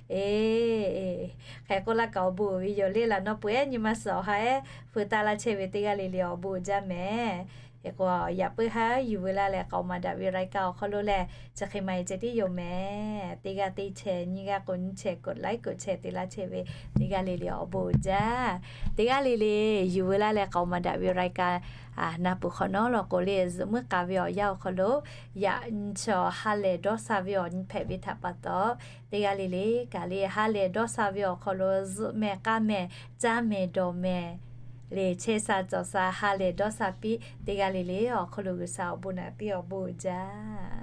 Eˬ, hk'e k'oˆ laˇ kaꞈ awˬ bon uiˍ ve yoˬ le. Laˬ nawˬ peuˬ ehˉ nyi ma suhˍ awˬ ha ehˉ feu taˍ laˇ chehˇ ve teˇ g'aˇ le le awˬ bon uiˍ jaˇ mehˍ. Hk'e k'o, yaꞈ puiˉ haˉ yuˬ veu laˇ leh k'aoˍ maˍ daꞈ ve รายการ awˬ hk'aw lo leh chi hk'e maˇ e ceh tiˉ yoˬ mehˍ. Teˇ g'aˇ teˇ chehˇ, nyiˇ g'aˇ k'o nyiˇ chehˇ, กดไลค์ กดแชร์ te laˇ chehˇ ve teˇ g'aˇ le le awˬ bon uiˍ jaˇ. Teˇ g'aˇ le le yuˬ veu laˇ leh k'aoˍ maˍ daꞈ ve รายการ na peuˬ hk'awꞈ nawˉ law k'o le, zuhꞈ muiˉ k'a ve awˬ yanˇ awˬ hk'aw lo yaꞈ nyi chaw ha lehˬ dawˇ sha ve awˬ nyi hpehꞈ ve htaꞈ pa taw, teˇ g'aˇ le le kaꞈ le ha lehˬ dawˇ sha ve awˬ hk'aw lo zuhꞈ mehˍ, k'aˇ mehˍ, caˇ mehˍ, dawˬ mehˍ, le chehˇ sha cawˬ sha ha lehˬ dawˇ sha piˇ. Teˇ g'aˇ le le awˬ hk'aw lo G'uiˬsha awˬ bon naꞈ piˇ, awˬ bon uiˍ jaˇ.